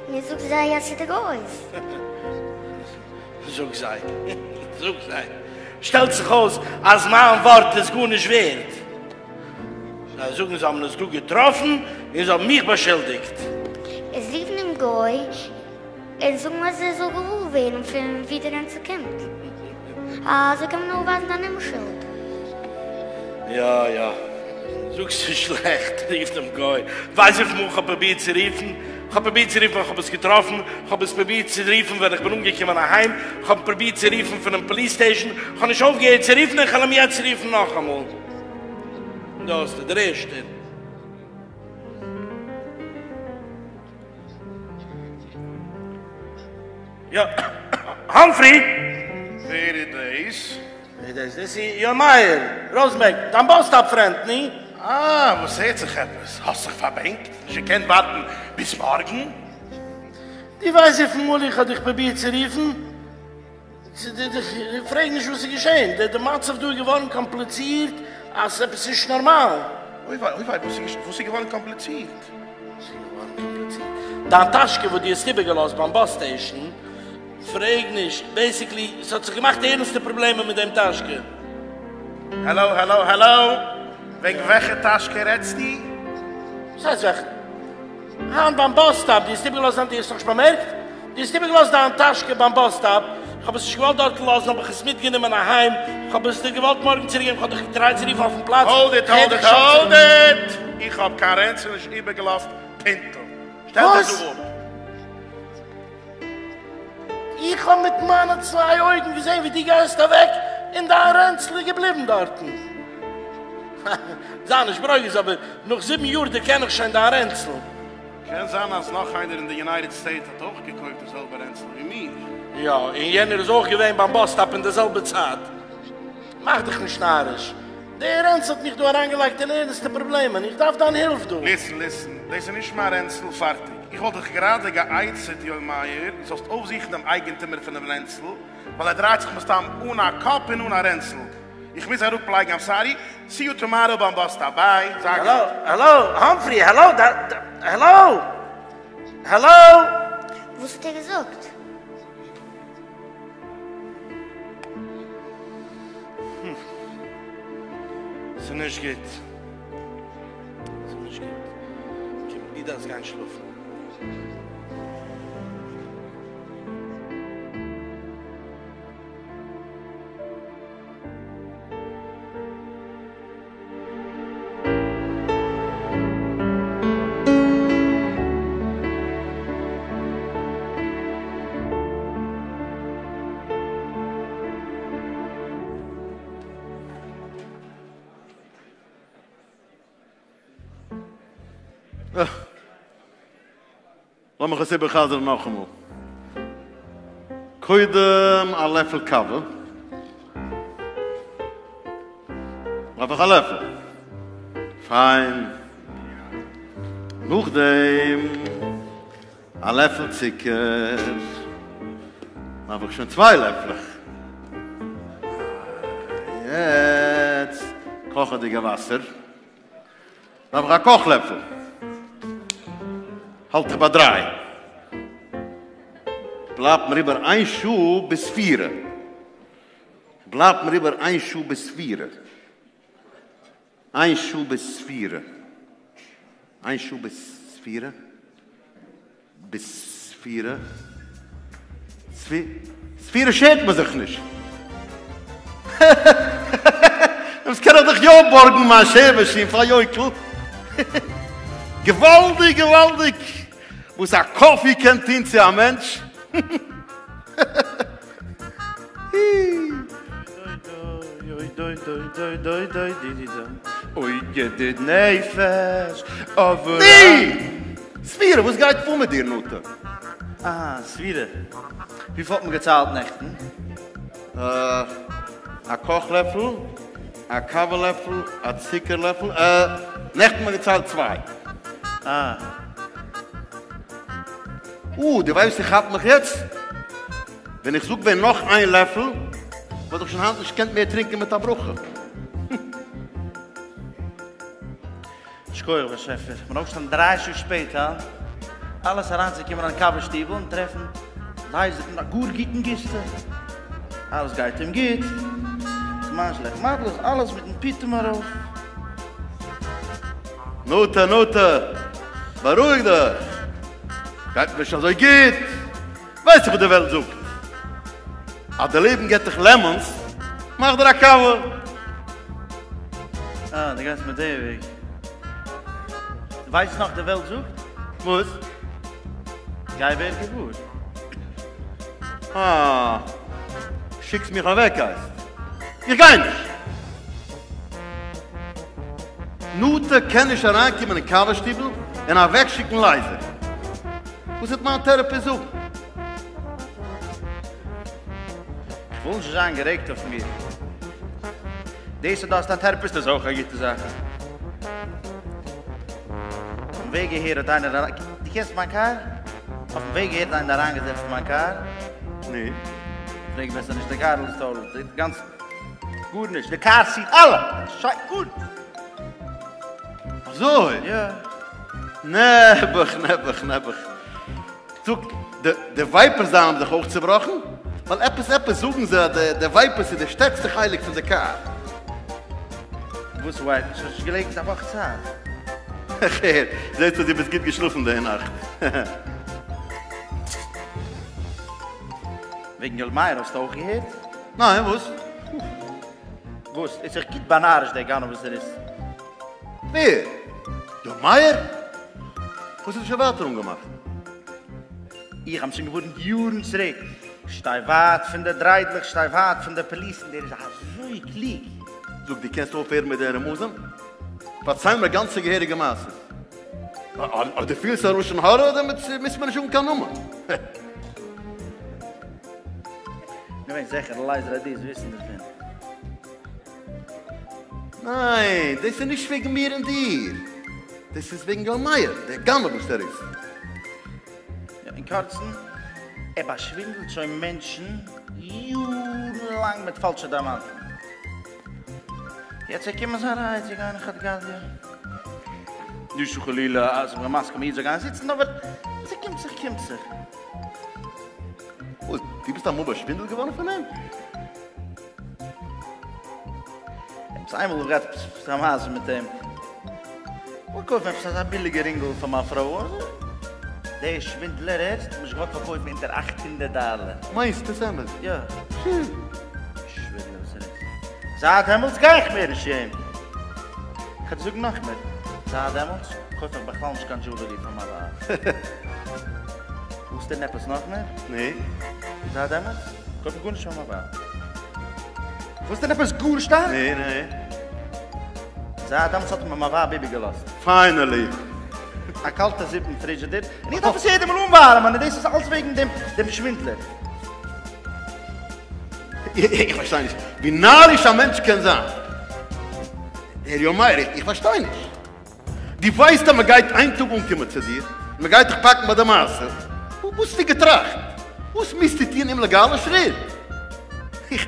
נו זאג זיי אז ס'איז די גויס. זאג זיי, זאג זיי. שטעלט זיך אויס אז מיין ווארט איז גארנישט ווערד. זיי זאגן זיי האבן עס דא געטראפן און זיי האבן מיך באשולדיגט. איז רוף דעם גוי און זאגן אז ער זאל געוואר ווערן פון וואו די רענצל קומט. אזוי קען מען אויפווייזן דיין אומשולד. יא יא, זאגסט נישט שלעכט, רוף דעם גוי. ווייסט וויפיל מאל כ'האב פרובירט צו רופן? כ'האב פרובירט צו רופן ווען כ'האב עס געטראפן, כ'האב עס פרובירט צו רופן ווען איך בין אנגעקומען אהיים, כ'האב פרובירט צו רופן פונעם פאליס סטעישאן, כ'האב נישט אויפגעהערט צו רופן און כ'על אים יעצט רופן נאכאמאל. דא האסטו דער ערשטער. יא, האמפרי! ווער איז דאס? ווער איז דאס? דאס איז יא מאיר ראזנבערג, דיין באס סטאפ פרענד, ני? אה, וואס הערט זיך עפעס? האסט זיך פארבענקט? נישט געקענט ווארטן ביז מארגן? דו ווייסט וויפיל מאל איך האב דיך פרובירט צו רופן? פרעג נישט וואס איז געשען, די מצב דא איז געווארן קאמפליצירט אז עפעס נישט נארמאל. אוי וויי אוי וויי, וואס איז געווארן קאמפליצירט? וואס איז געווארן קאמפליצירט? דיין טאשקע וואס דו האסט איבערגעלאזט ביים באס סטעישן, פרעג נישט, בעיסיקלי ס'האט זיך געמאכט ערנסטע פראבלעמען מיט דעם טאשקע. העלא העלא העלא, וועגן וועלכע טאשקע רעדסטו? וואס הייסט וועלכע? היינט ביים באס סטאפ, דו האסט איבערגעלאזט דיין, דו האסט נאכנישט באמערקט? דו האסט איבערגעלאזט דיין טאשקע ביים באס סטאפ, איך האב עס נישט געוואלט דארט לאזן האב איך עס מיטגענומען אהיים, איך האב עס דיר געוואלט מארגן צוריקגעבן, איך האב דיך געטרייט צו רופן אויפן פלאץ, האלד איט האלד איט האלד איט! איך האב קיין רענצל נישט איבערגעלאזט, פינטל. שטעל דיך דא אפ. איך האב מיט מיינע צוויי אויגן געזען ווי דו גייסט אוועק און דיין רענצל איז געבליבן דארטן. זיי נישט ברוגז אבער נאך זיבן יאר דערקען איך שוין דיין רענצל. קען זיין אז נאך איינער אין די יונייטעד סטעיטס האט אויך געקויפט די זעלבע רענצל ווי מיר. יא, און יענער איז אויך געווען ביים באס סטאפ אין די זעלבע צייט. מאך דיך נישט נאריש. דער רענצל האט מיך דא אריינגעלייגט אין ערנסטע פראבלעמען. איך דארף דיין הילף דא. ליסן, ליסן, דאס איז נישט מיין רענצל, פארטיג. איך וואלט דיך גראדע גע'עצה'ט יואל מאיר, זאלסט אויפזוכן דעם אייגענטומער פונעם רענצל, ווייל ער דרייט זיך מסתם אן א קאפ און אן א רענצל. איך מוז אראפלייגן, איים סארי, סי יו טאמאראו ביים באס סטאפ, ביי, זיי גוט. האלא, האלא, האמפרי, האלא, האלא, האלא. וואס האט ער געזאגט? ס'איז נישט גוט. ס'איז נישט גוט. קום, דו דארפסט גיין שלאפן. לאמיך עס איבערחזר'ן נאכאמאל. קודם א לעפל קאווע. דארף איך א לעפל. פיין. נאכדעם א לעפל צוקער. דארף איך שוין צוויי לעפלעך. יעצט קאכעדיגע וואסער. דארף איך א קאך לעפל. האלט איך ביי דריי. בלייבט מיר איבער איין שעה ביז פירע. בלייבט מיר איבער איין שעה ביז פירע. איין שעה ביז פירע. איין שעה ביז פירע. ביז ספירה? ספירה שערט מען זיך נישט. דאס קען איך דאך יא בארגן מיין שער מאשין פאר יויקל. געוואלדיג געוואלדיג וואס א קאפי קען טון צו א מענטש. ספירה, וואס גייט פאר מיט דיר נטע? אה, ספירה. וויפיל האט מען געציילט נעכטן? א קאך לעפל, א קאווע לעפל, א צוקער לעפל, אה, נעכטן האט מען געציילט צוויי. אה. אה, דו ווייסט איך כאפ מיך יעצט? ווען איך זאג ווען נאך איין לעפל, וואלט איך שוין היינט נישט געקענט מער טרינקען מיט א ברכה. שכוח באשעפער, כ'בין אויפגעשטאנען דריי שעה שפעט היינט, אלעס אריינצוקומען אין קאווע שטיבל און טרעפן לייזער אין א גאר גוטן גיסטע, אלעס גייט אים גוט, זמן שלעכט מזל איז אלעס מיטן פיטום ארויף. נטע נטע, בארואיג דיך, גייט מיר נישט אזוי גוט, ווייסט דאך וואס די וועלט זאגט, אז די לעבן געט דיך לעמאנס, מאך דיר א קאווע. אה, דו גייסט מיט די וועג. דו ווייסט נאך די וועלט זאגט? וואס? גיי ווער געוואר. אה, שיקסט מיך אוועק הייסט. איך גיי נישט! נטע קען נישט אריינקומען אין קאווע שטיבל און אוועקשיקן לייזער. וואס וועט מיין טערעפיסט זאגן? איך וויל נישט זיין גערעגט אויף מיר. דאס אז דו האסט א טערעפיסט איז אויך א גוטע זאך. אויפן וועג אהער האט איינער, דו קענסט מיין קאר? אויפן וועג אהער האט איינער אריינגעזעצט אין מיין קאר. נו? פרעג בעסער נישט, די קאר איז טאטאל, די גאנצע, גארנישט, די קאר סיט אלע, שיין, גארנישט. אזוי? יא. נעבעך נעבעך נעבעך. זאג, די ווייפערס זיינע האבן זיך אויך צובראכן? ווייל עפעס עפעס זאגן זיי אז די ווייפערס איז די שטערקסטע חלק פון די קאר. וואס ווייפערס? ס'האט נישט גערעגנט א וואך צייט. איך הער, זעהט אויס דו ביסט גוט געשלאפן די נאכט. וועגן יואל מאיר האסטו אויך געהערט? ניין, וואס? וואס? איז זיך גוט באנארישט דער גנב וואס ער איז. ווער? יואל מאיר? וואס האסטו שוין ווייטער אנגעמאכט? איך האב שוין געווארנט יארן צוריק, שטיי ווייט פון די דריידלעך, שטיי ווייט פון די פאליס, און דער איז אזוי קלוג. זאג, דו קענסט אויפהערן מיט די רמזים? פארצייל מיר גאנצע געהעריגע מעשה. אויב דו פילסט א לשון הרע דעמאלטס מוז מען נישט האבן קיין נאמען. געווען זיכער לייזער אז דו וועסט וויסן דערפון. ניין, דאס איז נישט וועגן מיר און דיר, דאס איז וועגן יואל מאיר, דער גנב וואס ער איז. יא, אין קורצן, ער באשווינדלט שוין מענטשן יארן לאנג מיט פאלשע דיימאנטן. יעצט איז געקומען זיין רייע צו גיין אין חד גדיא. נישט חלילה אז איך בין מסכים איד זאל גיין זיצן, אבער ס'קומט זיך קומט זיך. וואס, דו ביסט אמאל באשווינדלט געווארן פון אים? עפעס איינמאל האב איך געהאט עפעס א מעשה מיט אים. כ'וויל קויפן עפעס אזא ביליגע רינגל פאר מיין פרוי. דער שווינדלער הערסט האט מיך געוואלט פארקויפן אונטער 800 דאלער. מיינסט עס אמת? יא. שווינדלער וואס ער איז. זייט דעמאלטס גיי איך מער נישט צו אים. כ'וועל דיר זאגן נאך מער. זייט דעמאלטס קויף איך בכלל נישט קיין דזשולערי פאר מיין ווייב. ווילסט הערן עפעס נאך מער? נו? זייט דעמאלטס קויף איך גארנישט פאר מיין ווייב. ווילסט הערן עפעס גאר שטארק? נו נו. זייט דעמאלטס האט מיר מיין ווייב איבערגעלאזט. Finally. א קאלטע זופ אין פרידזשידער, און איך דארף עס יעדע מאל אנווארעמען, און דאס איז אלס וועגן דעם דעם שווינדלער. איך פארשטיי נישט ווי נאריש א מענטש קען זיין. דער יואל מאיר, איך פארשטיי נישט. דו ווייסט אז מען גייט איין טאג אנקומען צו דיר, מען גייט דיך פאקן ביי די מעשה, וואס האסטו געטראכט? וואס מוזטו טון אומלעגאלע שריט? איך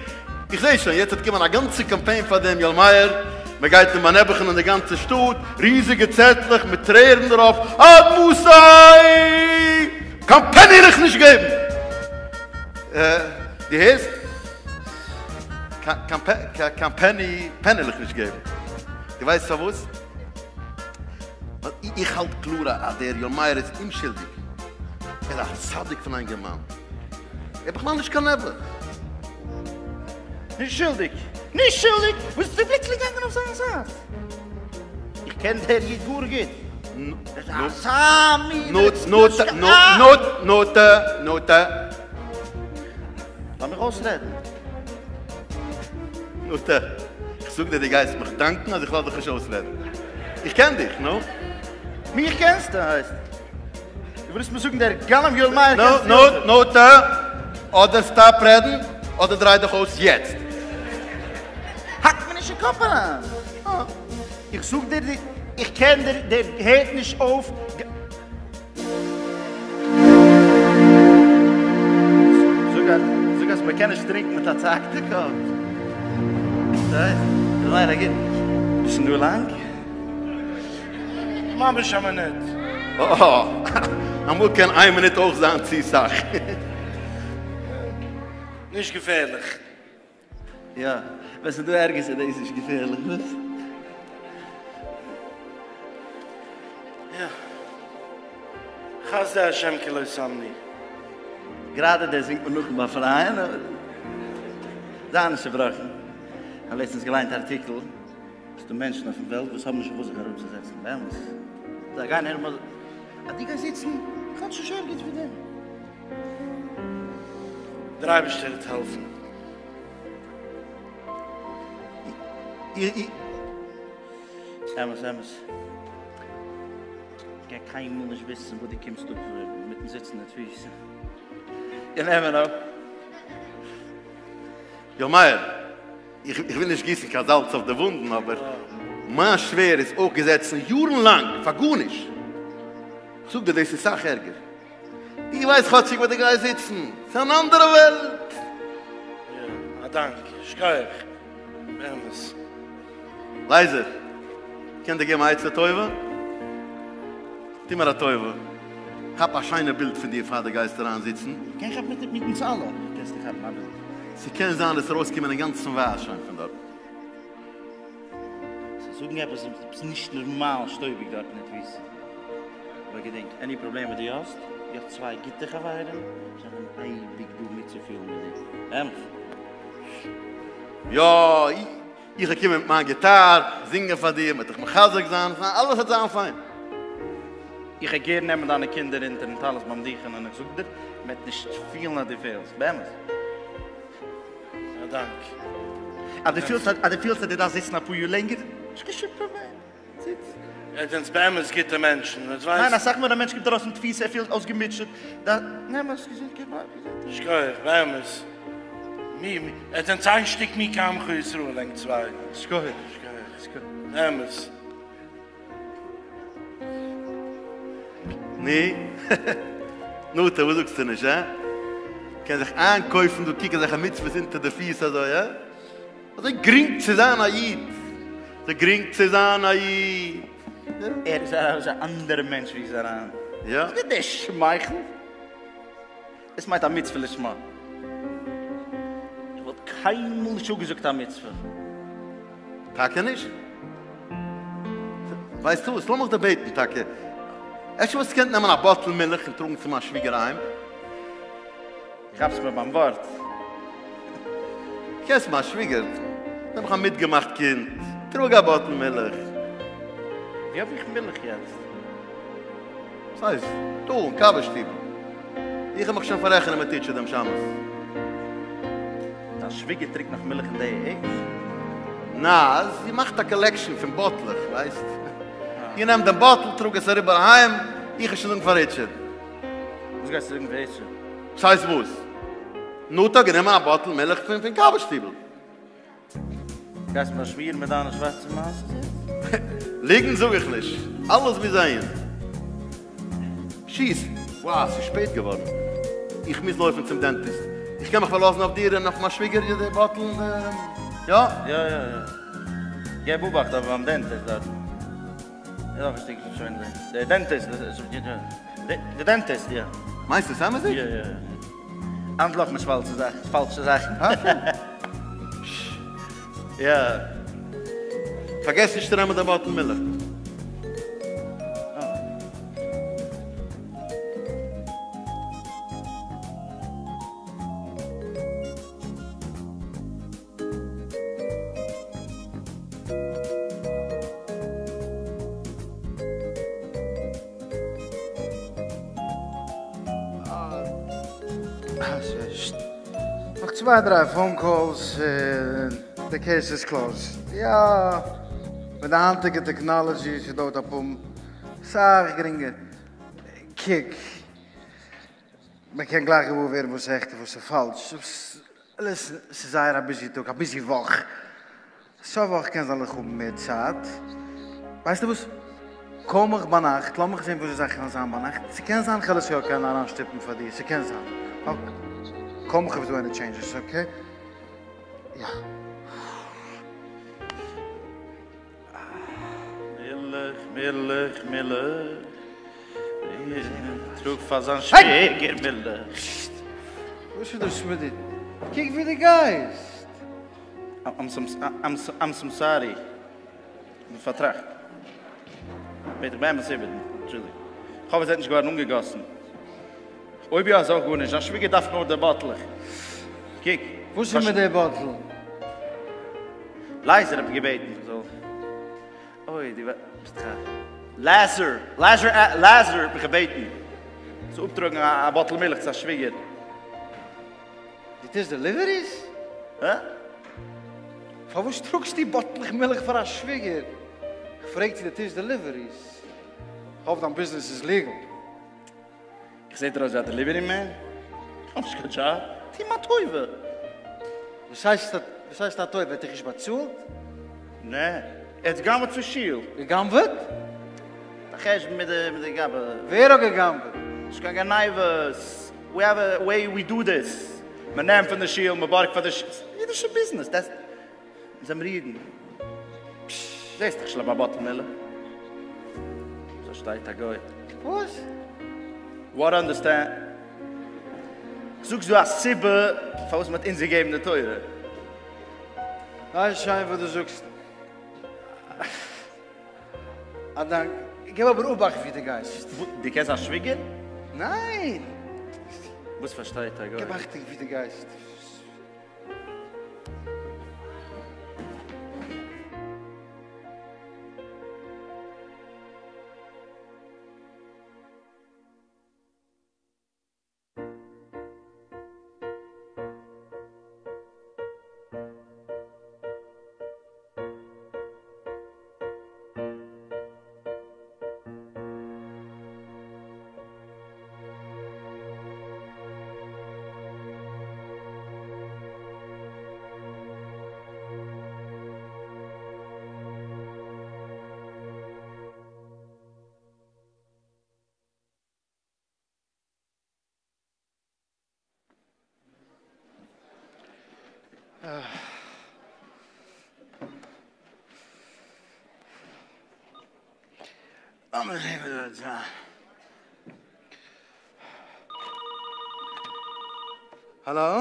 איך זעה שוין, יעצט וועט קומען א גאנצע קאמפיין פאר דעם יואל מאיר, מען גייט אים באנעבעכן אין די גאנצע שטאט, ריזיגע צעטלעך מיט טרערן דערויף, עד מתי! קיין פעני וועל איך נישט געבן! דו הערסט? קיין פעני פעני וועל איך נישט געבן! דו ווייסט פארוואס? ווייל איך האלט קלאר אז דער יואל מאיר איז אומשולדיג, ער איז א צדיק פון א אינגערמאן, ער איז בכלל נישט קיין נעבעך. נישט שולדיג! נישט שולדיג! וואס ביסטו פלוצלינג געגאנגען אויף זיין זייט? איך קען דער איד גאר גוט. ער איז אזא מין נאטע נאטע נאטע. לאמיך אויסרעדן. נאטע, איך זאג דיר דו גייסט מיך דאנקן אז איך לאז דיך נישט אויסרעדן. איך קען דיך, נו. מיך קענסטו הייסט? דו ווילסט מיר זאגן דער גנב יואל מאיר קענסטו אויך? נו, נאטע, אדער stop רעדן, אדער דריי דיך אויס יעצט. האק מיר נישט אין קאפ אריין. איך זאג דיר, איך קען דיר, דער הערט נישט אויף. זאג אז מ'קען נישט טרינקן מיט א צוהאקטע קאפ. זייער א גוט. ביסט שוין דא לאנג? ממש א מינוט. אה, אמאל קען איין מינוט אויך זיין צו סאך. נישט געפערליך. יא, ווען ס'איז דא ערגערס איז דאס נישט געפערליך, וואס? יא. חסדי השם כי לא תמנו. גראדע דאס זינגט מען נאכן באפרייען, אבער זיי נישט צובראכן. כ'האב לעצטנס געליינט א ארטיקל, ס'דא מענטשן אויפן וועלט וואס האבן נישט וואס זיך אראפצוזעצן, באמת. זיי גייען ארום אזוי, אז דו גייסט זיצן, כאטש נישט ערגעץ ווי דעם. דער אייבערשטער וועט העלפן. אמת אמת. כ'קען קיינמאל נישט וויסן וואס דו קומסט אפ מיטן זיצן אין תפיסה. You never know. יואל מאיר, איך וויל נישט גיסן קיין זאלץ אויף די וואונדן, אבער מיין שווער איז אויך געזעצן יארן לאנג פאר גארנישט. כ'זאג דיר דאס איז סאך ערגער. דו ווייסט כאטשיג וואו דו גייסט זיצן, ס'איז אן אנדערע וועלט. יא, א דאנק, שכוח, באמת. לייזער, קען דיר געבן א עצה טובה? טו מיר א טובה, כאפ א שיינע בילד פון דיר פאר דו גייסט אריין זיצן. קען כאפן מיט אונז אלע, קענסטו כאפן א בילד. ס'קען זיין עס ארויסקומען אינגאנצן ווייס שוין פון דארט. זיי זאגן עפעס עפעס נישט נארמאל שטויביג דארט אין די תפיסה. אבער געדענק, any פראבלעם וואס דו האסט, דו האסט צוויי גוטע חברים, זיי זענען אייביג דא מיטצופילן מיט דיר. אמת? יא, איך וועל קומען מיט מיין גיטאר, זינגען פאר דיר, מ'וועט דיך מחזק זיין, אלעס וועט זיין פיין. איך וועל גערן נעמען דיינע קינדער אונטערן טלית ביים דוכן און איך זאג דיר, מען וועט נישט פילן אז דו פעלסט. באמת. א דאנק. אז דו פילסט אז דו פילסט אז דו דארפסט זיצן אפאר יאר לענגער, נישט קיין שום פראבלעם. זיץ. עטס זענטס באמת גוטע מענטשן, עטס ווייסט. ניין, אסאך מאל א מענטש קומט ארויס פון תפיסה ער פילט אויסגעמוטשעט, דא נעם עס געזונט קען בלייבן געזונט. שכוח, באמת. מי מי, עטס זענטס איין שטיק מי כעמך ישראל ענק צוויי. שכוח. שכוח. באמת. נו? נטע, וואס זאגסטו נישט, הא? קען זיך איינקויפן דא, קוק אזעלכע מצוות אונטער די פיס אזוי, הא? אזוי גרינג צו זיין א איד, אזוי גרינג צו זיין א איד. ער איז ארויס א אנדערע מענטש ווי איז אריין. יא. וואס איז דער שמייכל? דאס מיינט א מצוה לשמה. איך וואלט קיינמאל נישט אפגעזאגט א מצוה. טאקע נישט? ווייסטו וואס, לאמיך דיר בעטן טאקע, אפשר וואלסטו געקענט נעמען א באטל מילך און טראגן צו מיין שוויגער אהיים? כאפסט מיר ביים ווארט. קענסט מיין שוויגער, נעבעך א מיטגעמאכט קינד, טראג א באטל מילך. ווי האב איך מילך יעצט? וואס הייסט? דא אין קאווע שטיבל. איך האב מיך שוין פאררעכענען מיט איטשע דעם שמש. דיין שוויגער טרינקט נאך מילך אין די עידזש? נעה, זי מאכט א collection פון באטלעך, ווייסט. איך נעם דעם באטל, טראג עס אריבער אהיים, איך וועל שוין זאגן פאר איטשע. וואס גייסטו זאגן פאר איטשע? וואס הייסט וואס? נטע גענומען א באטל מילך פון קאווע שטיבל. גייסט מיר באשמירן מיט דיינע שווארצע מעשות יעצט? ליגנט זאג איך נישט, אלעס מוז זיין. שיס! וואו, ס'איז שפעט געווארן. איך מוז לויפן צום דענטיסט. איך קען מיך פארלאזן אויף דיר און אויף מיין שוויגער די באטל און די. יא? יא יא יא. געב אבאכט אבער ביים דענטיסט דארטן. איז אויך א שטיקל שוין די דענטיסט די דענטיסט יא. מיינסט עס אמת'דיג? יא יא יא. אנטלאפן מיט פאלשע זאכן פאלשע זאכן. יא. פארגעס נישט צו נעמען די באטל מילך. נאך צוויי דריי phone calls און די case איז closed. יא, מיט די היינטיגע technology ס'דויערט אפאר סאך גרינגער. קוק. מען קען גלייך געוואר ווערן וואס איז עכט און וואס איז פאלש. listen, ס'איז זייער א busy טאג, א busy וואך. סוף וואך קען זיין איך האב מער צייט. ווייסטו וואס? call מיך ביינאכט, לאמיך זען וואס די זאכן וועלן זיין ביינאכט. ס'קען זיין כ'וועל עס יא קענען אריינשטופן פאר דיר, ס'קען זיין. call מיך אויב ס'דא any changes, okay? יא. מילך, מילך, מילך, טראג פאר זיין שוויגער מילך. וואס איז דאס מיט דיר? קוק ווי דו גייסט! I'm so sorry. כ'בין פארטראכט. בעט איך באמת איבער, אנטשולדיגט. כ'האף איר זענט נישט געווארן אנגעגאסן. אויב יא איז אויך גארנישט, זיין שוויגער דארף נאר די באטלעך. קוק. וואס איז מיט די באטל? לייזער האט מיר געבעטן איך זאל. אוי דו ביסט דאך א. לעזער! לעזער! לעזער האט מיך געבעטן צו אפטראגן א באטל מילך צו א שוויגער. דו טוסט deliveries? הא? פארוואס טראגסטו באטלעך מילך פאר א שוויגער? כ'פרעג צו דו טוסט deliveries. כ'האף דיין ביזנעס איז legal. איך זעה דיר אויס ווי א delivery man? איך האב נישט קיין דזשאב, טו מיר א טובה. וואס הייסט וואס הייסט א טובה? ער האט דיך נישט באצאלט? נע, ער האט גע'גנב'עט פון שול. גע'גנב'עט? א חשבון מיט די מיט די גבאי. ווער האט גע'גנב'עט? נישט קיין גניבות, we have a way we do this, מען נעמט פון די שול, מען בארגט פאר די שול, ס'איז אידישע ביזנעס, דעס זעמיר אידן. פשש, זעסט איך שלעפ א באטל מילך. אזוי שטייט א גוי. וואס? What understand? זאג ס'דא א סיבה פארוואס מ'האט אונז געגעבן די תורה. זייער שיין וואס דו זאגסט. א דאנק. געב אבער אבאכט ווי דו גייסט. דו קענסט זיין שוויגער? ניין! וואס פארשטייט א גוי? געב אכטונג ווי דו גייסט. לאמיר זען וואס דא וועט זיין. האלא?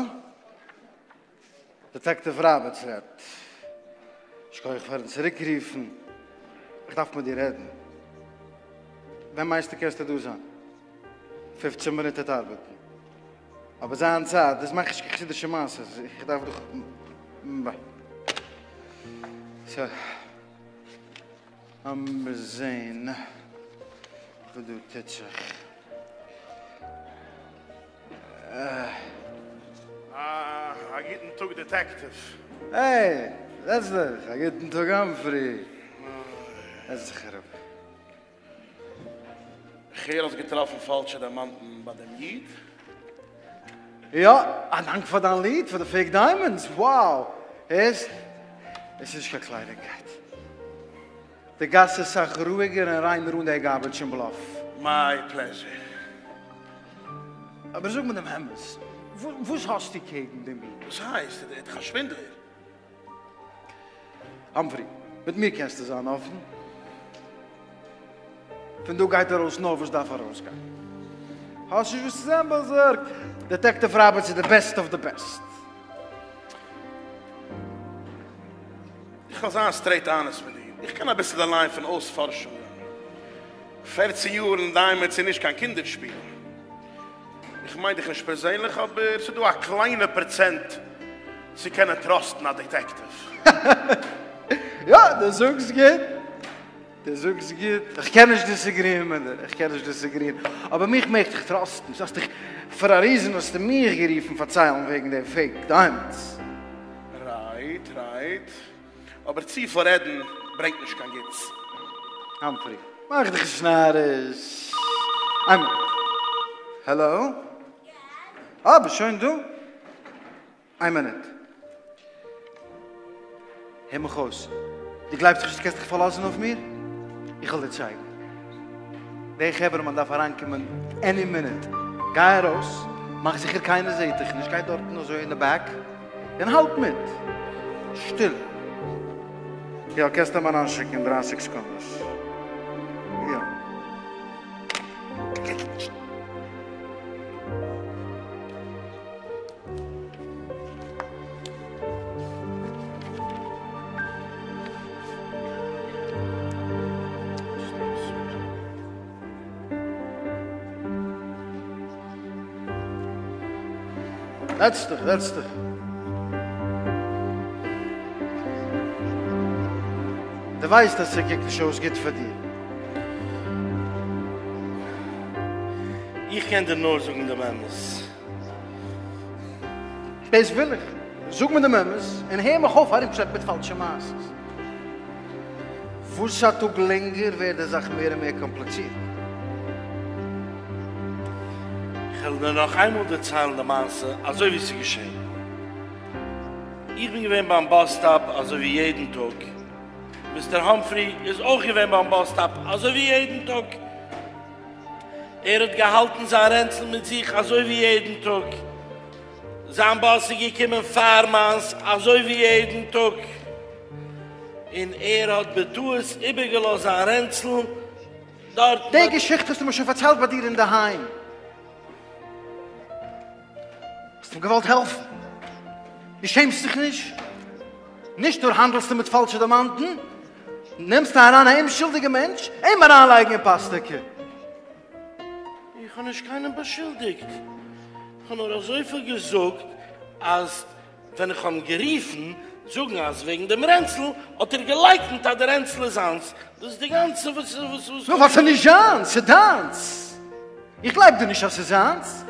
דעטעקטיוו ראבערטס רעדט. שכוח פארן צוריקרופן. איך דארף מיט דיר רעדן. ווען מיינסטו קענסטו דא זיין? פופצן מינוט וועט ארבעטן. אבער זיי אין צייט, דאס מאך נישט קיין חסידישע מעשות, איך דארף דאך. ביי. סא. לאמיר זעהן וואס דא טוט זיך. אה, א גוטן טאג דעטעקטיוו. העי, זעץ דיך, א גוטן טאג האמפרי. זעץ דיך אראפ. איך הער האסט געטראפן פאלשע דיימאנטן ביי דעם איד. יא, א דאנק פאר דיין ליעד פאר די פעיק דיימאנדס, wow! הערסט? עס איז נישט קיין קלייניגקייט. די גאס איז סאך רואיגער און ריינער אן די גארביטש און בלאף. מיי פלעזשער. אבער זאג מיר דעם אמת, וואס האסטו קעגן דעם איד? וואס הייסט? ער איז דאך א שווינדלער. האמפרי, מיט מיר קענסטו זיין אפן. פון דא גייט ארויס נאר וואס דארף ארויסגיין. האסט נישט וואס צו זיין באזארגט. דעטעקטיוו ראבערטס איז די בעסט אוו די בעסט. איך וועל זיין סטרעיט אנעסט מיט דיר, איך קען אביסל די ליין פון אויספארשונגען. פערצן יאר אין דיימאנדס איז נישט קיין קינדער שפיל. איך מיין דיך נישט פערזענליך אבער ס'איז דא א קליינע פראצענט צו קענען טראסטן א דעטעקטיוו. יא, דו זאגסט גוט. דו זאגסט גוט. איך קען נישט דיסעגריען מיט דיר. איך קען נישט דיסעגריען. אבער מיך מעגט איך טראסטן. האסט דיך פאר א ריזען האסטו מיך גערופן פארציילן וועגן די פעיק דיימאנדס. רייט רייט. אבער צופיל רעדן ברענגט נישט קיין גוטס. האמפרי, מאך דיך נישט נאריש. איין מינוט. העלא? אה, ביסט שוין דא? איין מינוט. הער מיך אויס. דו גלייבסט נישט דו קענסט דיך פארלאזן אויף מיר? איך וועל דיר צייגן. דער חברה'מאן דארף אריינקומען עני מינוט. גיי ארויס, מאך זיכער קיינער זעט דיך נישט, גיי דארטן אזוי אין די בעק, און האלט מיט. שטיל. יא, קענסט אים אריינשיקן אין דרייסיג סעקונדעס. יא. זעץ דיך, זעץ דיך. דו ווייסט אז ס'קוקט נישט אויס גוט פאר דיר. איך קען דיר נאר זאגן דעם אמת. דאס וויל איך. זאג מיר דעם אמת און הער מיך אויף ארומשלעפן מיט פאלשע מעשות. וואס א טאג לענגער ווערט די זאך מער און מער קאמפליצירט. כ'וועל דיר נאך איינמאל דערציילן די מעשה אזוי ווי ס'איז געשען. איך בין געווען ביים באס סטאפ אזוי ווי יעדן טאג. מיסטער האמפרי איז אויך געווען ביים באס סטאפ אזוי ווי יעדן טאג. ער האט געהאלטן זיין רענצל מיט זיך אזוי ווי יעדן טאג. זיין באס איז געקומען פאר מיינס אזוי ווי יעדן טאג. און ער האט בטעות איבערגעלאזט זיין רענצל דארט. די געשיכטע האסטו מיר שוין פארציילט ביי דיר אינדערהיים. האסט אים געוואלט העלפן. דו שעמסט זיך נישט? נישט נאר האנדלסטו מיט פאלשע דימאנטן, נעמסטו אריין א אומשולדיגע מענטש אים אריינלייגן אין פאסטעקע. איך האב נישט קיינעם באשולדיגט, איך האב נאר אזויפיל געזאגט אז ווען איך האב אים גערופן זאגן אז וועגן דעם רענצל האט ער געלייקנט אז די רענצל איז זיינס, דאס איז די גאנצע וואס וואס וואס. נו ווייל ס'איז נישט זיינס, ס'איז דיינס. איך גלייב דיר נישט אז ס'איז זיינס.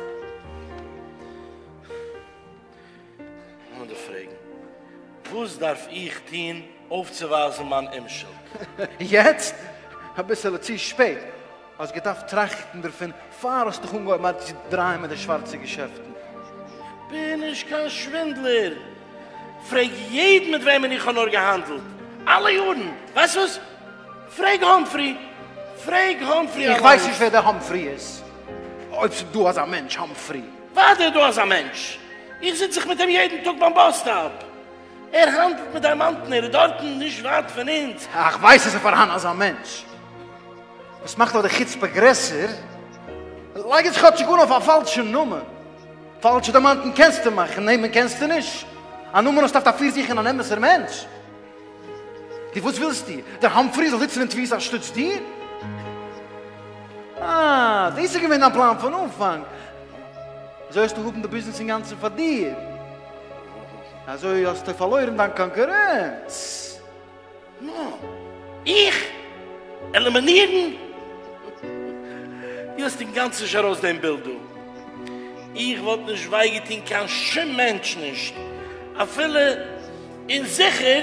לאמיר דיר פרעגן, וואס דארף איך טון אויפצוווייזן מיין אומשולד? יעצט? אביסעלע צו שפעט. האסט געדארפט טראכטן דערפון פאר האסט דיך אנגעהויבן צו דרייען מיט די שווארצע געשעפטן. כ'בין נישט קיין שווינדלער. פרעג יעדן מיט וועמען איך האב נאר געהאנדלט אלע יארן. ווייסט וואס? פרעג האמפרי. פרעג האמפרי איך ווייס נישט ווער דער האמפרי איז. אויב ס'איז דא אזא מענטש האמפרי. אוודאי איז דא אזא מענטש. איך זיץ זיך מיט אים יעדן טאג ביים באס סטאפ. ער האנדלט מיט דיימאנטן, ער איז דארטן נישט ווייט פון אונז. איך ווייס אז ס'איז פארהאן אזא מענטש. וואס מאכט אבער די חוצפה גרעסער? לייג עס כאטשיג אן אויף א פאלשע נאמען. פאלשע דיימאנטן קענסטו מאכן, נעמען קענסטו נישט. א נאמען האסט דארף אפירזוכן אן אמת'ער מענטש. דו וואס ווילסטו? דער האמפרי זאל זיצן אין תפיסה אנשטאטס דיר? אה, דאס איז געווען דיין פלאן פון אנפאנג. אזוי וועסטו האבן די ביזנעס אינגאנצן פאר דיר. אזוי האסטו פארלוירן דיין קאנקורענץ. נא, איך? עלימינירן? דו האסט אינגאנצן נישט ארויס דעם בילד דא. איך וואלט נישט וויי געטון קיין שום מענטש נישט, אפילו און זיכער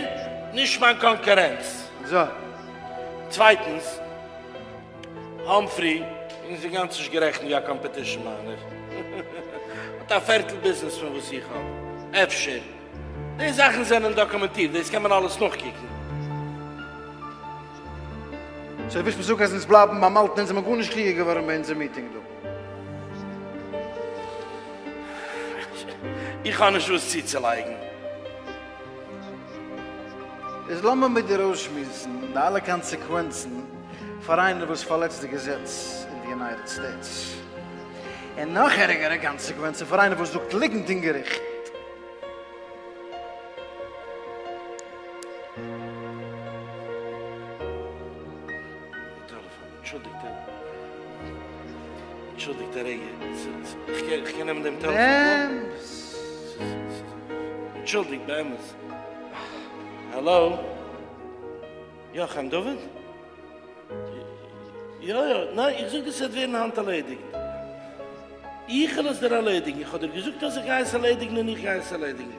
נישט מיין קאנקורענץ. אזוי. צווייטנס, האמפרי איז אינגאנצן נישט גערעכנט ווי א קאמפעטישן מיינער. האט א פערטל ביזנעס פון וואס איך האב. אפשר. די זאכן זענען דאקומענטירט, דאס קען מען אלעס נאכקוקן. סאו ווילסט מיר זאגן אז אונז בלייבן ביים אלטן, אונז זעמיר גארנישט קלוגער געווארן ביי אונזער מיטינג דא? איך האב נישט וואס צוצולייגן. איז לאמיר מיט דיר אויסשמועסן די אלע קאנסעקווענצן פאר איינער וואס פארלעצט די געזעץ אין די יונייטעד סטעיטס. און נאך ערגערע קאנסעקווענצן פאר איינער וואס זאגט ליגנט אין געריכט. אנטשולדיגט א רגע, איך קען נעמען דעם טעלעפאן? נעם עס. אנטשולדיגט באמת. האלא? יא, חיים דוד? יא יא, ניין איך זאג דיר ס'וועט ווערן היינט ערלעדיגט. איך וועל עס דיר ערלעדיגן, איך האב דיר געזאגט אז איך גיי עס ערלעדיגן און איך גיי עס ערלעדיגן.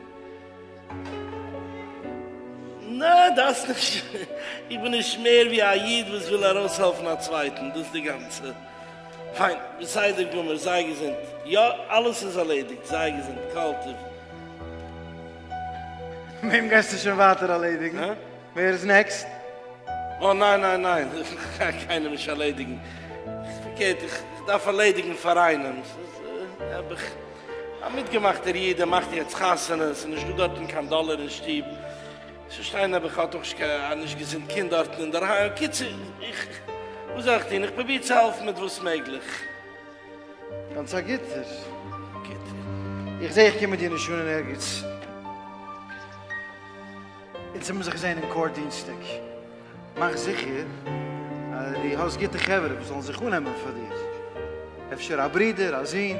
ניין דארפסט נישט, איך בין נישט מער ווי א איד וואס וויל ארויסהעלפן א צווייטן, דאס איז די גאנצע. פיין, בסדר גמור, זיי געזונט. יא, אלעס איז ערלעדיגט, זיי געזונט, כל טוב. וועם גייסטו שוין ווייטער ערלעדיגן? ווער איז נעקסט? אה ניין ניין ניין, איך גיי קיינעם נישט ערלעדיגן, פארקערט איך דארף ערלעדיגן פאר איינעם, ס'איז נעבעך א מיטגעמאכטער איד, ער מאכט יעצט חתונה, ס'איז נישט דא דארטן קיין דאלער אין שטוב, ס'שטיין נעבעך האט אויך נישט קיין א נישט געזונט קינד דארטן אינדערהיים, קיצור איך, וואס זאל איך טון, איך פרוביר צו העלפן מיט וואס מעגליך. גאנץ א גוטער. גוטער. איך זע איך קום מיט דיר נישט אן אין ערגעץ. אונז האבן זיך געזען אין קאורט דינסטאג. מאך זיכער אז דו האסט גוטע חברה וואס זאלן זיך אננעמען פאר דיר. אפשר א ברודער, א זון. מיין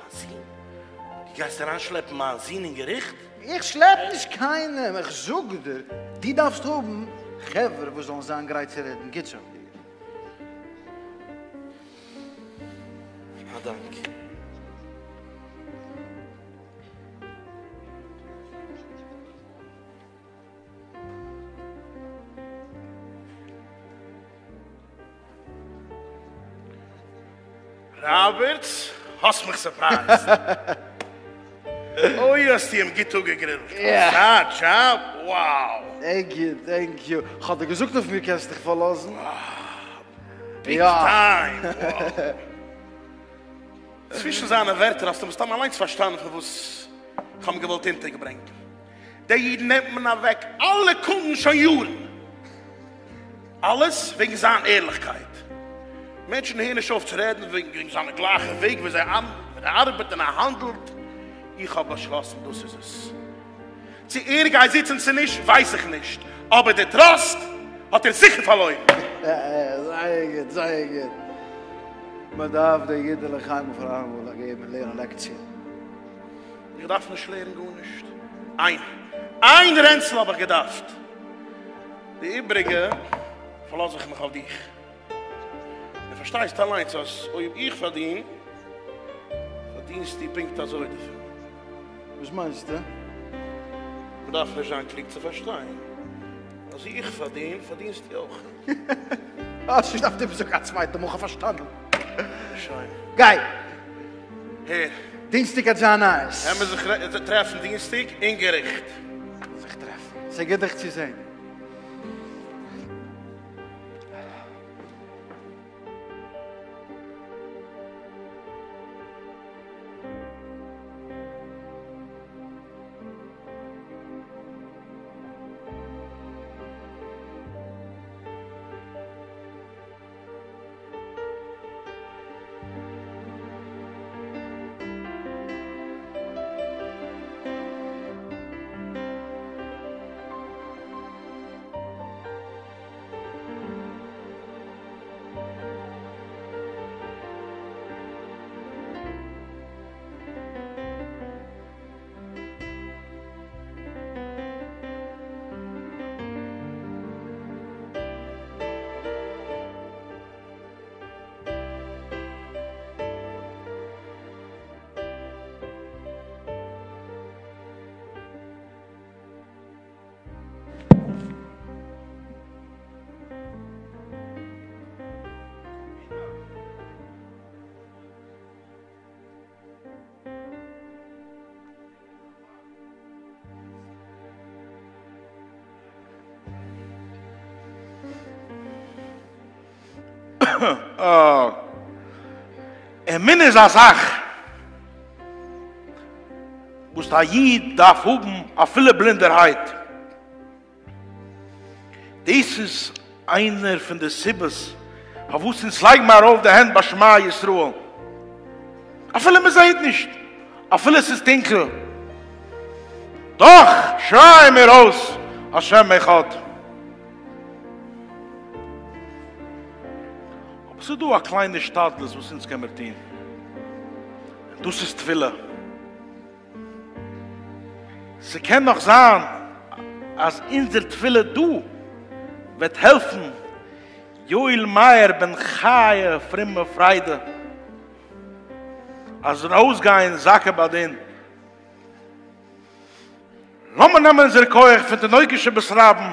זון? דו גייסט אריינשלעפן מיין זון אין געריכט? איך שלעפ נישט קיינעם, איך זאג דיר, דו דארפסט האבן חברה וואס זאלן זיין גרייט צו רעדן גוטס אויף דיר. א דאנק. ראבערטס, האסט מיך סורפרייזד! אוי האסטו אים גוט אפגעגרילט! אזא דזשאב! Wow! טענק יו, טענק יו, כ'האב דיר געזאגט אויף מיר קענסט דיך פארלאזן. ביג טיים! Wow! צווישן זיינע ווערטער האסטו מסתם אליינס פארשטאנען פארוואס כ'האב אים געוואלט אונטערגעברענגט. די איד נעמט מען אוועק אלע קונדן שוין יארן. אלעס וועגן זיין ערליכקייט. מענטשן הערן נישט אויף צו רעדן וועגן זיינע גלייכע וועג ווי אזוי ער ארבעט און ער האנדלט. איך האב באשלאסן דאס איז עס. צו ער גייט זיצן צו נישט ווייס איך נישט, אבער די טראסט האט ער זיכער פארלוירן. זייער גוט, זייער גוט. מען דארף די אידעלעך איינמאל פאר אלעמאל געבן לערן א לעקציע. איך דארף נישט לערן גארנישט. איין, איין רענצל האב איך געדארפט. די איבריגע פארלאז איך מיך אויף דיך. דו פארשטייסט אליינס אז אויב איך פארדין, פארדינסטו פונקט אזוי דערפון. וואס מיינסטו? מען דארף נישט זיין קלוג צו פארשטיין. אז איך פארדין, פארדינסטו אויך. האסט נישט געדארפט איבערזאגן א צווייטע מאל, כ'האב פארשטאנען. שוין. גיי. הער. דינסטאג גייט זיין נייעס. העמער זיך טרעפן דינסטאג אין געריכט. זיך טרעפן. ס'איז גוט דיך צו זען. אמונה איז א זאך וואס א איד דארף האבן אפילו בלינדערהייט. דאס איז איינער פון די סיבות פארוואס אונז לייגן מיר ארויף די הענט ביי שמע ישראל, אפילו מען זעט נישט, אפילו עס איז טונקל, דאך שרייען מיר אויס השם אחד. אבער ס'איז דא א קליינע השתדלות וואס אונז קען מיר טון, און דאס איז תפילה. ס'קען נאך זיין אז אונזער תפילה דא וועט העלפן יואל מאיר בן חיה פרימא פריידא אז ארויסגיין זכאי בדין. לאמיר נעמען אונזער כח פון תינוקות של בית רבן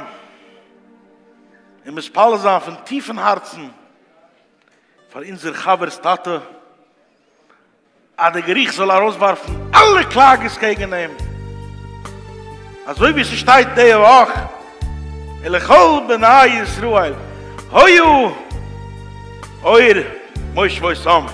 און מתפלל זיין פון טיפן הארצן פאר אונזער חבר'ס טאטע אז די געריכט זאל ארויסווארפן אלע קלאגעס קעגן אים, אזוי ווי ס'שטייט די וואך, ולכל בני ישראל היה אור מושבותם.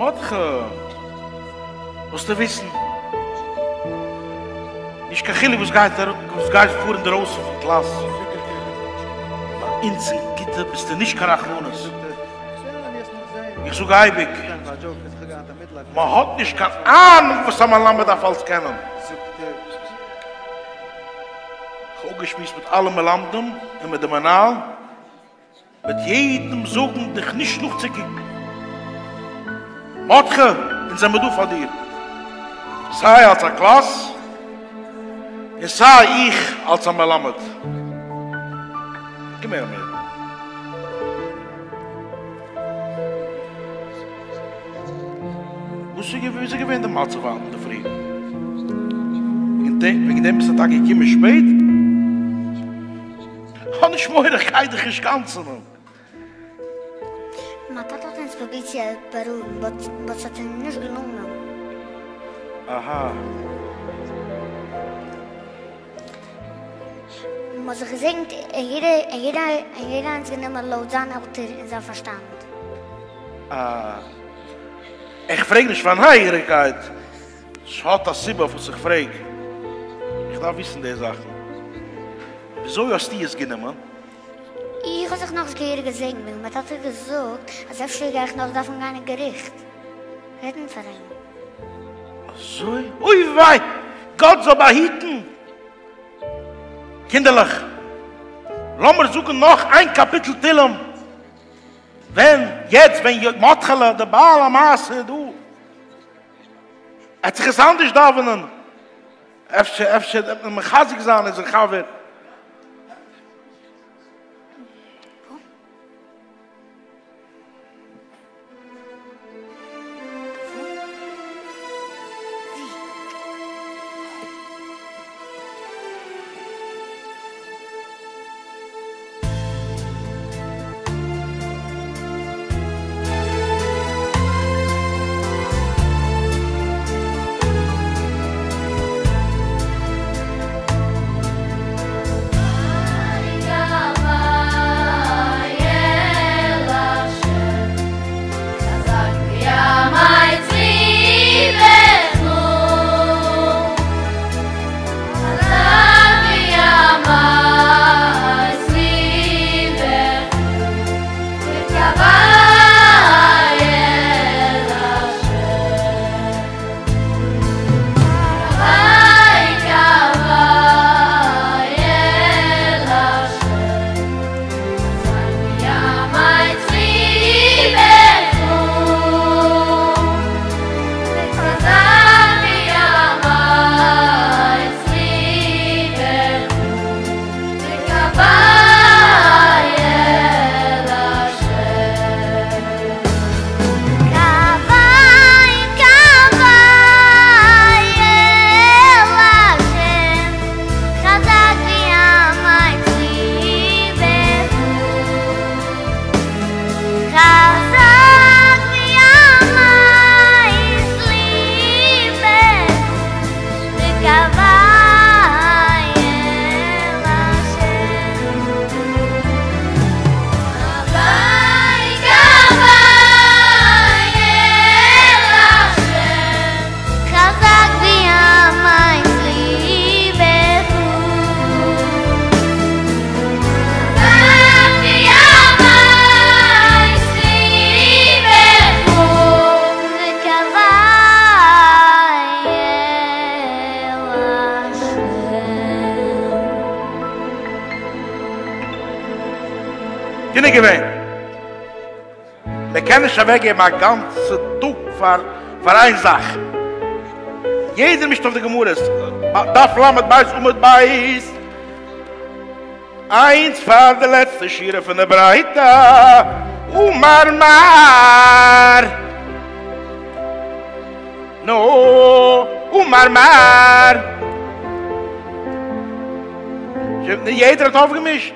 מרדכי, זאלסטו וויסן, נישט קיין חילוק וואס גייט וואס גייט פאר אינדערויסן פון קלאס, ביי אונז אין כיתה ביסטו נישט קיין רחמנות. איך זאג אייביג, מען האט נישט קיין אהנונג וואס א מלמד דארף אלס קענען. איך האב אפגעשמועסט מיט אלע מלמדים און מיט די מנהל, מ'וועט יעדעם זאגן דיך נישט נאכצוקוקן. מרדכי, אונז זעמיר דא פאר דיר. סיי אלס א קלאס, און סיי איך אלס א מלמד. קום הער מיר. וואס איז ווי איז געווען די מצב היינט אינדערפרי? וועגן דעם ביסטו טאקע געקומען שפעט? האב נישט מורא איך גיי דיך נישט קנס'ענען. מיין טאטע האט אונז פרובירט צו בארואיגן באט ס'האט אים נישט געלונגען. אהא. מ'האט זיך געזעגנט און יעדער און יעדער און יעדער איינס גענומען לויט זיין עלטער און זיין פארשטאנד. אה. איך פרעג נישט פאר נייגעריגקייט. ס'האט א סיבה פארוואס איך פרעג. איך דארף וויסן די זאכן. וויאזוי האסטו עס גענומען? איך האב זיך נאכנישט געהעריג געזעגנט ווען מיין טאטע האט געזאגט אז אפשר גיי איך נאך דארפן גיין אין געריכט רעדן פאר אים. אזוי? אוי וויי! גאט זאל באהיטן! קינדערלעך, לאמיר זאגן נאך איין קאפיטל תהלים, ווען, יעצט ווען מרדכי'לע דער בעל המעשה איז דא, עט זיך עס אנדערש דאווענען, אפשר אפשר וועט מען מחזק זיין אונזער חבר. גענוג געווען. מען קען נישט אוועקגעבן א גאנצע טאג פאר פאר איין זאך. יעדער מישט אויף די גמרות. דף ל' בית עמוד בית. איינס פאר די לעצטע שורה פון די ברייתא. אמר מר. נו, אמר מר. יעדער האט אויפגעמישט.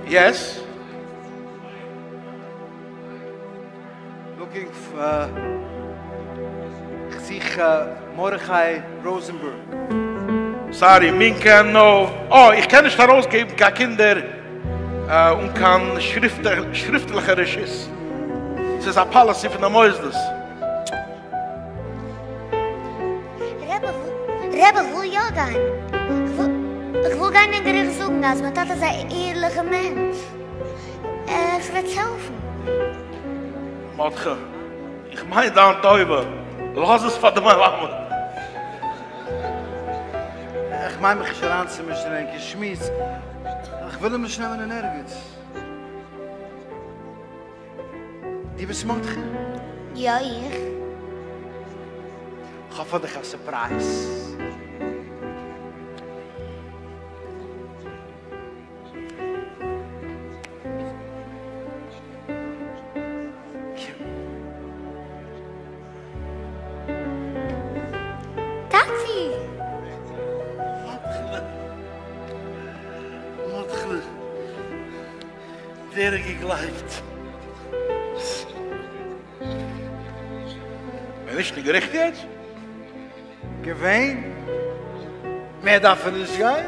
יעס? לוקינג פאר, איך זוך מרדכי ראזענבערג. סארי, מינקע, נאו. אה, איך קען נישט ארויסגעבן קיין קינדער. אן קיין שריפטליכע רשות. ס'איז א פאליסי פון די מוסדות. רבי, רבי, איך וויל יא גיין. איך וויל גיין אין געריכט זאגן אז מיין טאטע איז א ערליכע מענטש. איך וועט העלפן. מרדכי, איך מיין דיין טובה, לאז עס פאר די מלמד. איך מיין מיך נישט אריינצומישן אין ענקער שמועס, איך וויל אים נישט נעמען אין ערגעץ. דו ביסט מרדכי? יא איך. כ'האב פאר דיך א סורפרייז. טאטי! מרדכי'לע, מרדכי'לע, ווער האט געגלייבט? בין נישט אין געריכט יעצט? געווען? מער דארף ער נישט גיין.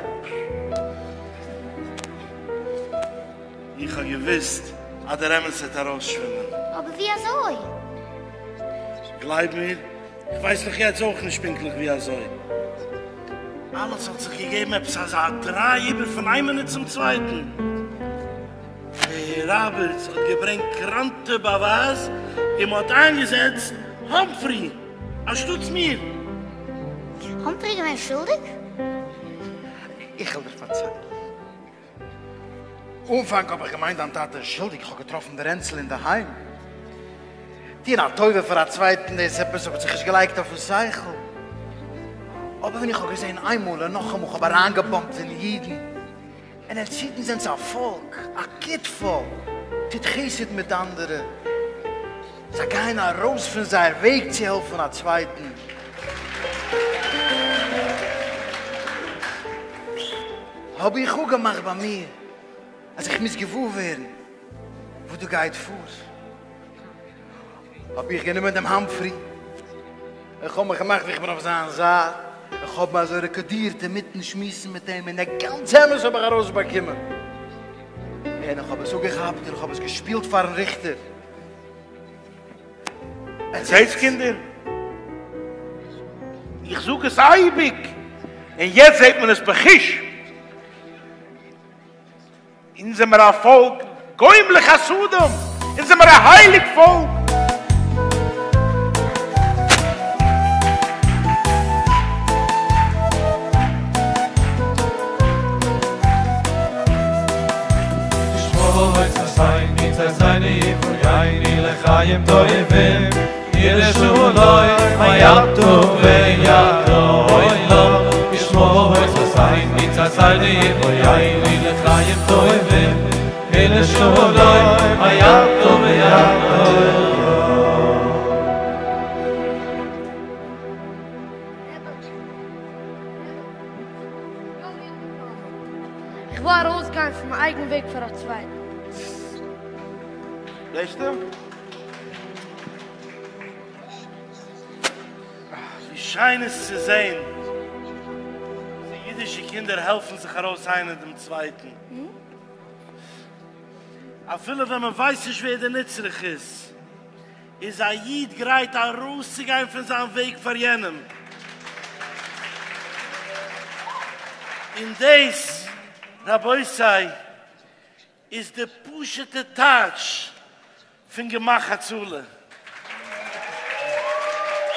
איך האב געוואוסט אז דער אמת וועט ארויסשווימען. אבער ווי אזוי? גלייב מיר, איך ווייס נאך יעצט אויך נישט פונקטליך ווי אזוי. אלעס האט זיך געגעבן עפעס אזא דריי איבער פון איין מינוט צום צווייטן. דער ראבערטס האט געברענגט קראנטע באווייז און מען האט איינגעזעצט האמפרי אנשטאטס מיר. האמפרי געווען שולדיג? איך וועל דיר פארציילן. אנפאנג האב איך געמיינט דיין טאטע איז שולדיג, איך האב געטראפן די רענצל אינדערהיים. טון א טובה פאר א צווייטן דאס עפעס האט זיך נישט געלייגט אויפן שכל. אבער ווען איך האב געזען איינמאל און נאכאמאל כ'האב אריינגעבאמפט אין אידן, און עטס אידן זענטס א פאלק, א גוט פאלק, טוט חסד מיט אנדערע, זיי גייען ארויס פון זייער וועג צו העלפן א צווייטן. האב איך אפגעמאכט ביי מיר אז איך מוז געוואר ווערן וואס דא גייט פאר. האב איך גענומען דעם האמפרי, איך האב מיך געמאכט ווי איך בין אויף זיין זייט, איך האב אים אזוי רעקארדירט אינמיטן שמועסן מיט אים, און דער גאנצע אמת האב איך ארויסבאקומען. און איך האב עס אפגעכאפט און איך האב עס געשפילט פארן ריכטער. זעטס קינדער, איך זאג עס אייביג, און יעצט זעט מען עס בחוש. אונז זעמער א פאלק גומלי חסדים, אונז זעמער א הייליג פאלק. איך וויל ארויסגיין פון מיין אייגן וועג פאר א צווייטן. זעסטו? ווי שיין איז צו זען ווי אידישע קינדער העלפן זיך ארויס איינער דעם צווייטן, אפילו ווען מען ווייסט נישט ווער דער נצרך איז, איז א איד גרייט ארויסצוגיין פון זיין וועג פאר יענעם. און דאס, רבותי, איז די פשוט'ע טייטש פון גמח הצלה.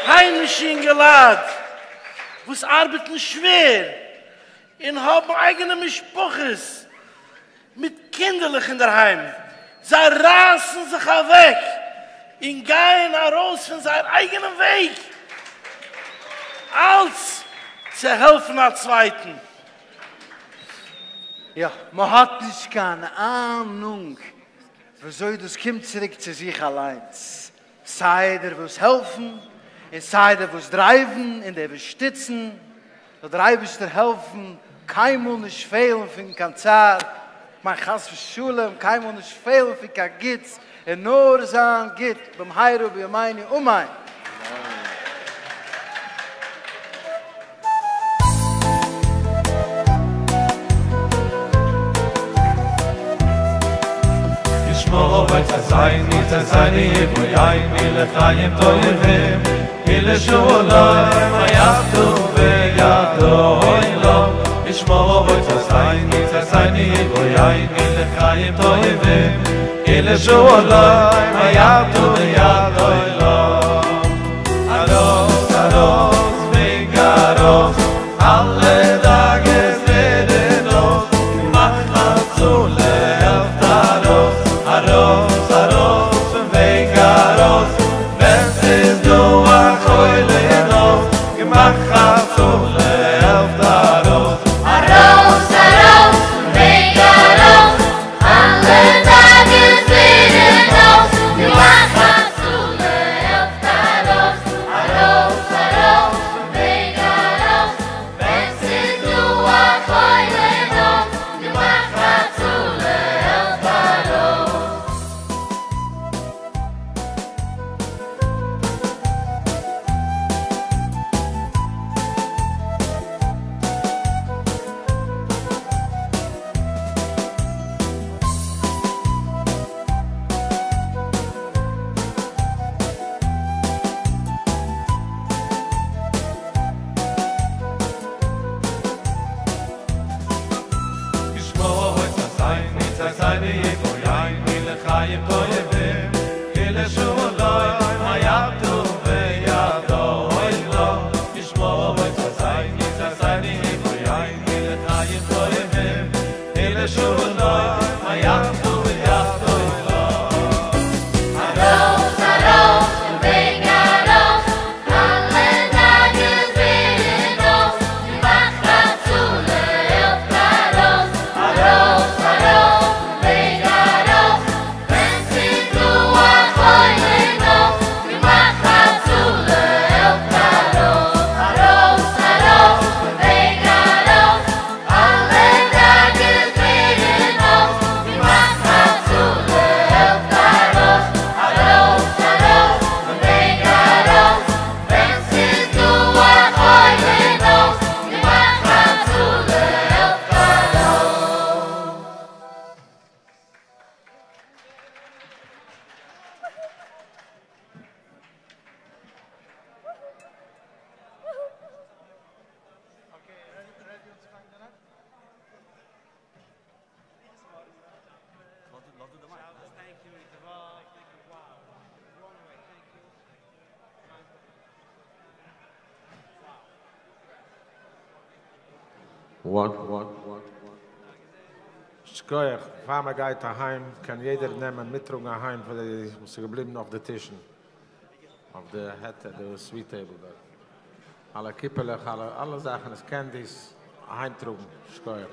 היימישע אינגעלייט וואס ארבעטן שווער און האבן אייגענע משפחות מיט קינדערלעך אינדערהיים, זיי רייסן זיך אוועק און גייען ארויס פון זייער אייגענעם וועג אלץ צו העלפן א צווייטן. יא, מען האט נישט קיין אהנונג וויאזוי דאס קומט צוריק צו זיך אליינס, סיי דער וואס העלפן און סיי דער וואס דרייוון און דער וואס שטיצן, זאל דער אייבערשטער העלפן קיינמאל נישט פעלן פון קיין צער, כ'מיין חס ושלום קיינמאל נישט פעלן פון קיין גוטס און נאר זיין גוט במהרה בימינו אמן. One, one, one. שכוח, פאר מען גייט אהיים, קען יעדער נעמען מיטטראגן אהיים פאר די וואס איז געבליבן אויף די טישן, אויף די העט, די sweet table דארט. אלע קיפעלעך, אלע אלע זאכן, עס candies, אהיימטראגן. שכוח.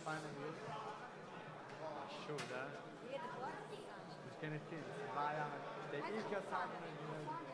פיינע בלוט. א שאד, הא? וואס קען איך טון?